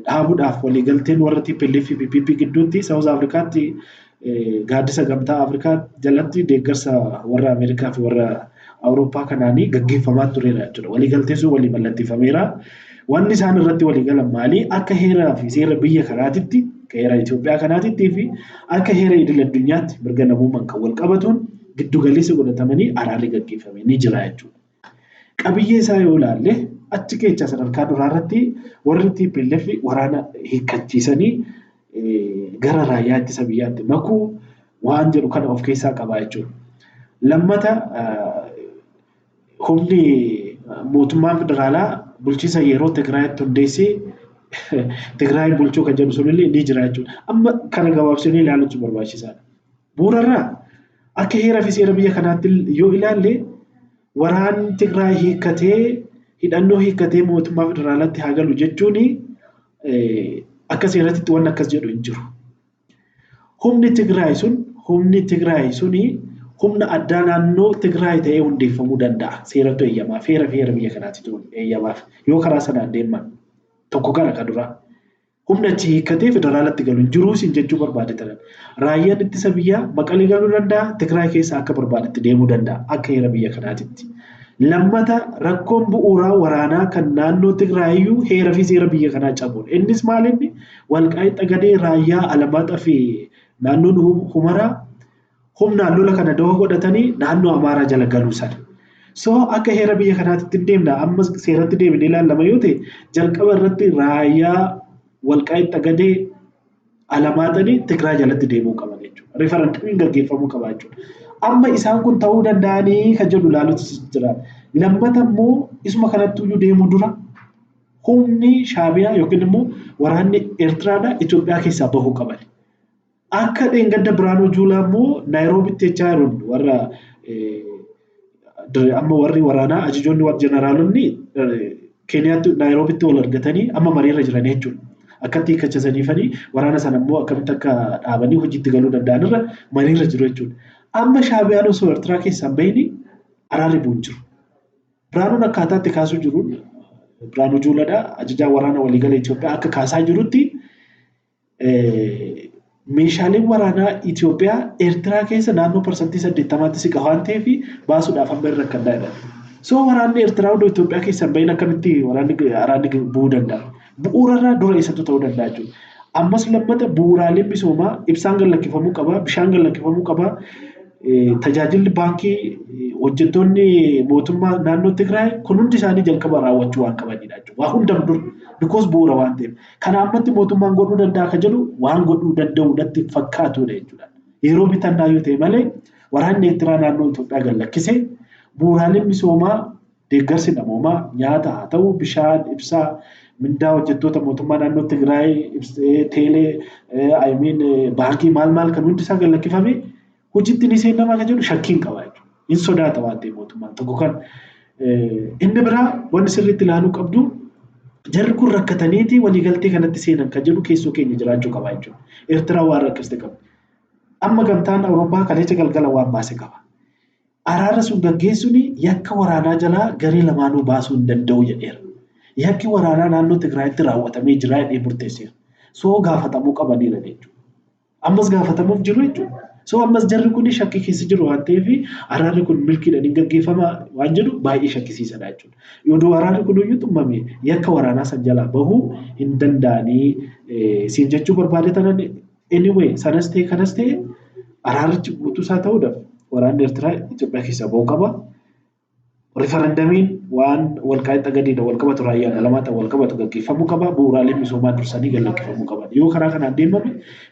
dhaabuudhaaf waliigalteen warra TPLF fi PP gidduutti Saawuz Afrikaatti gaaddisa gamtaa Afrikaa jalatti deeggarsa warra Ameerikaa fi warra Awurooppaa kanaanii gaggeeffamaa tureera jechuudha. Waliigalteen sun walii mallatteeffameera. Wanni isaan irratti walii galan maali? Akka heeraa fi seera biyya kanaatitti, akka heera Itoophiyaa kanaatitti fi akka heera idil addunyaatti mirga namummaan kan wal qabatuun giddu galeessa godhatamanii araarri gaggeeffame ni jira jechuudha. Qabiyyee isaa yoo ilaalle achi keessaa sadarkaa duraa irratti warri TPLF waraana hiikkachiisanii gara raayyaa ittisa biyyaatti makuu waan jedhu kana of keessaa qaba jechuudha. Lammata humni Mootummaan federaalaa bulchiinsa yeroo Tigraayitti hundeessee Tigraay bulchuu kan jedhu sunillee ni jira jechuudha. Amma kana gabaabsinee ilaaluutu barbaachisaadha. Bu'uurarraa akka heeraa fi seera biyya kanaatti yoo ilaalle, waraanni Tigraay hiikkatee, hidhannoo hiikkatee mootummaa federaalaatti haa galu jechuun akka seeratti waan akkas jedhu hin jiru. Humni Tigraay suni humna addaa naannoo Tigraay ta'ee hundeeffamuu danda'a. Seerattu eeyyamaaf, heera fi heera biyya kanaatti eeyyamaaf yoo karaa sanaan deeman tokko kana kan duraa. Humna achi hiikkatee federaalatti galu hin jiruu siin jechuu barbaade tanan. Raayyaan ittisa biyyaa Maqalee galuu danda'a, Tigraay keessa akka barbaadetti deemuu danda'a akka heera biyya kanaatitti. Lammata, rakkoon bu'uuraa waraanaa kan naannoo Tigraayiyyuu heera fi seera biyya kanaa cabuudha. Innis maal? Inni Walqaayit Xagadee, Raayyaa, Alamaaxaa fi naannoon Humaraa humnaan lola kana dawoo godhatanii naannoo Amaaraa jala galuu sana. So akka heera biyya kanaatitti hin deemna, amma seeratti deebinee ilaallama yoo ta'e, jalqaba irratti Raayyaa, Walqaayit Xagadee, Alamaaxanii Tigraay jalatti deemuu qaban jechuudha. Referendamiin gaggeeffamuu qaba jechuudha. Amma isaan kun ta'uu danda'anii kan jedhu ilaaluutu jira. Lammata immoo isuma kanatti iyyuu deemuu dura humni Shaabiyaa yookiin immoo waraanni Eertiraadhaa Itoophiyaa keessaa bahuu qaban. Akka dheengadda Biraanuu Juulaa immoo Naayiroobitti jechaa jiruun, warra amma warri waraanaa, ajajoonni, warri jeneraalonni Keeniyaatti Naayiroobitti wal argatanii amma mariirra jiran jechuudha. Akkatti hiikkachisaniifanii waraana sana immoo akkamitti akka dhaabanii hojiitti galuu danda'an irra mariirra jiru jechuudha. Amma Shaabiyaan osoo Eertiraa keessaa hin bahini araarri bu'u hin jiru. Biraanuun akkaataa itti kaasuu jiruun, Biraanuu Juuladha, ajajaa waraana waliigala Itoophiyaa, akka kaasaa jirutti meeshaaleen waraanaa Itoophiyaa Eertiraa keessa naannoo 80%tti siqa waan ta'eef baasuudhaaf amma irra kan jedhan. So waraanni Eertiraa odoo Itoophiyaa keessa hin bahin akkamitti waraanni araarni bu'uu danda'a? Bu'uurarraa dura eessattu ta'uu danda'a jechuudha. Ammas lammata bu'uuraaleen misoomaa, ibsaan gad lakkifamuu qaba, bishaan gad lakkifamuu qaba. Tajaajilli baankii, hojjettoonni mootummaa naannoo Tigraay kun hundi isaanii jalqaba raawwachuu waan qabanidha jechuudha. Waa hundam dura, because bu'uura waan ta'eef. Kana ammatti mootummaan godhuu danda'a kan jedhu, waan godhuu danda'u natti fakkaatudha jechuudha. Yeroo bitannaa yoo ta'e malee, waraanni Eertiraa naannoo Itoophiyaa gad lakkisee bu'uuraaleen misoomaa, deeggarsi namoomaa, nyaata haa ta'u, bishaan, ibsaa, mindaa hojjettoota mootummaa naannoo Tigraay, teelee, I mean baankii, maal maal kan hundi isaa gad lakkifame hojiitti ni seenamaa kan jedhu shakkiin qaba jechuudha. Hin sodaata waan ta'eef mootummaan tokko kan. Inni biraa wanni sirriitti ilaaluu qabdu, jarri kun rakkataniiti waliigaltee kanatti seenan kan jedhu keessoo keenya jiraachuu qaba jechuudha. Eertiraan waan rakkiste qabdi. Amma Gamtaan Awurooppaa kaleessa galgala waan baase qaba. Araara sun gaggeessuun yakka waraanaa jalaa garee lamaanuu baasuu hin danda'u jedheera. Yakki waraanaa naannoo Tigraayitti raawwatamee jira jedhee murteesseera. So gaafatamuu qabaniira jechuudha. Ammas gaafatamuuf jiru jechuudha. So ammas jarri kun shakkii keessa jiru waan ta'eef, araarri kun milkiidhaan hin gaggeeffama waan jedhu baay'ee shakkisiisadha jechuudha. Yoo araarri kun iyyuu xumurame yakka waraanaa san jalaa bahuu hin danda'anii siin jechuu barbaade tanan. Anyway, sanas ta'e kanas ta'e, araarichi guutuu isaa ta'uudhaaf waraanni Eertiraa Itoophiyaa keessaa bahuu qaba. Rifarandamiin waan Walqaayit Xagadeedhaan wal qabatu, Raayyaan Alamaaxaan wal qabatu gaggeeffamuu qaba. Bu'uuraaleen misoomaa dursanii gad lakkifamuu qaban. Yoo karaa kanaan deemame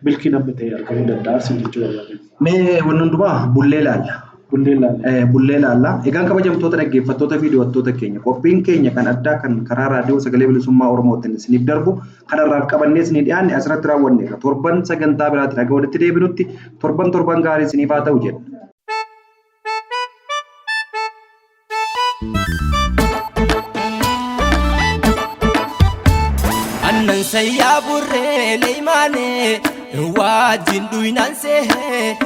milkiin amma ta'e argamuu danda'a siin jechuu barbaade. Mee wanni hundumaa bullee ilaalla. Bullee ilaalla. Bullee ilaalla. Egaan kabajamtoota dhaggeeffattoota fi daawwattoota keenya, qophiin keenya kan addaa kan karaa raadiyoo Sagalee Bilisummaa Oromootiin isiniif darbu kanarraaf qabannee isinii dhiyaanne asirratti raawwanneerra. Torban sagantaa biraatiin haga walitti deebinutti torban torban gaarii isiniif haa ta'u jedha. Annan sayyaa burree leeymaane waajjin dhuyinaan seehee,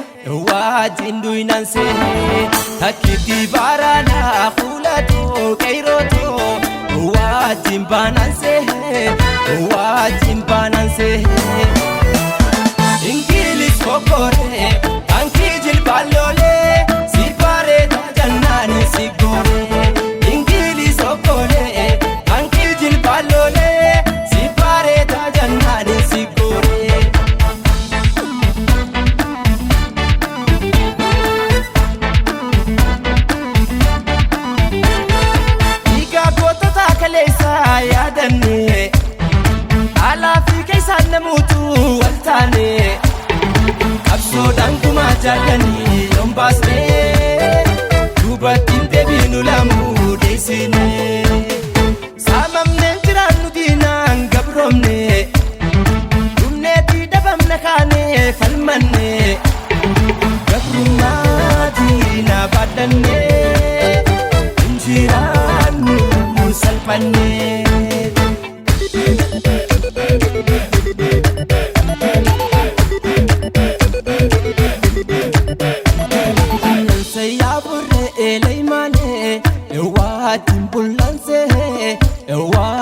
waajjin dhuyinaan seehee, takkitti baaraanaa fuulatoo qeyrotoo waajjin baanaan seehee, waajjin baanaan seehee. Ingilis kokkoree kankii jilbaaloolee si bareeda jannaani si gooree. Ingilis okkolee kankii jilbaaloolee si bareeda jannaani si gooree. Dhiigaa gootota kaleessaa yaadanne, alaa fi keessaan namuutu wal taane, qabsoodhaan gumaa jaallanii yoon baasne, duubatti hin deebinu lamuu deessine.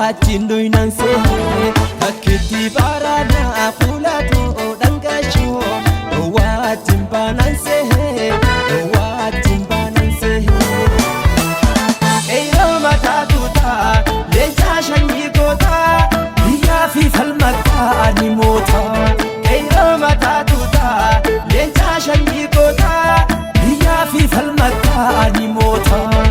Dhowwaatiin doynansee bakkitti baaraadhaa fuula too dhangaashoo dhowwaatiin baanansee dhowwaatiin baanansee. Qeyroo mataa tuutaa leencaa shanyii gootaa biyyaa fi falmataa ni mootaa. Qeyroo mataa tuutaa leencaa shanyii gootaa biyyaa fi falmataa ni mootaa.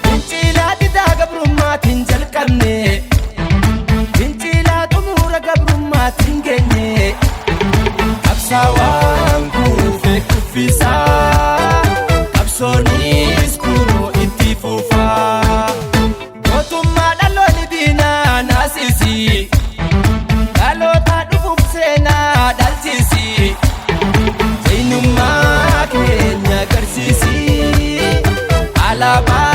Fincilaa didaa gabrummaatiin jalqabne fincilaa xumura gabrummaatiin geenye qabsaawaan kuufee kuffisaa qabsoonis kunoo itti fufaa gootummaa dhaloonni diinaa naasisi dhaloota dhufuuf seenaa dhalchisi seenummaa keenya agarsiisi alaabaa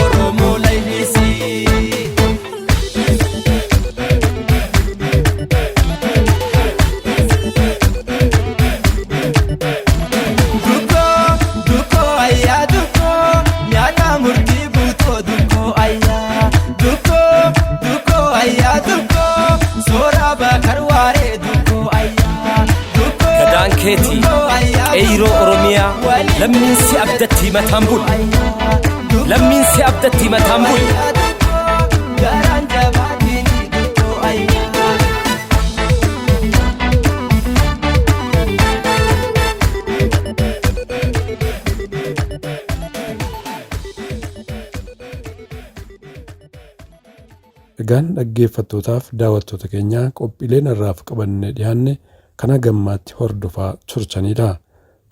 Oromoo leellisi. Dukkoo dukkoo ayyaa dukkoo nyaata murtii guutoo dukkoo ayyaa dukkoo dukkoo ayyaa dukkoo soora bakar waaree dukkoo ayyaa dukkoo Gadaan keetii dukkoo ayyaa qeyroo Oromiyaa lammiin si abdatti mataan bulu lammiin si abdatti mataan bulu. Garaan jabaatiin dukkoo ayyaa. Egaan dhaggeeffattootaaf daawwattoota keenya qophiileen har'aaf qabannee dhiyaanne kana gammaatti hordofaa turtanidha.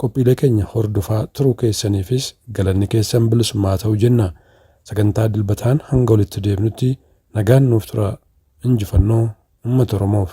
Qophiilee keenya hordofaa turuu keessaniifis galanni keessan bilisummaa ta'u jenna. Sagantaa dilbataan hanga walitti deebinutti nagaan nuuf tura. Injifannoo uummata Oromoof.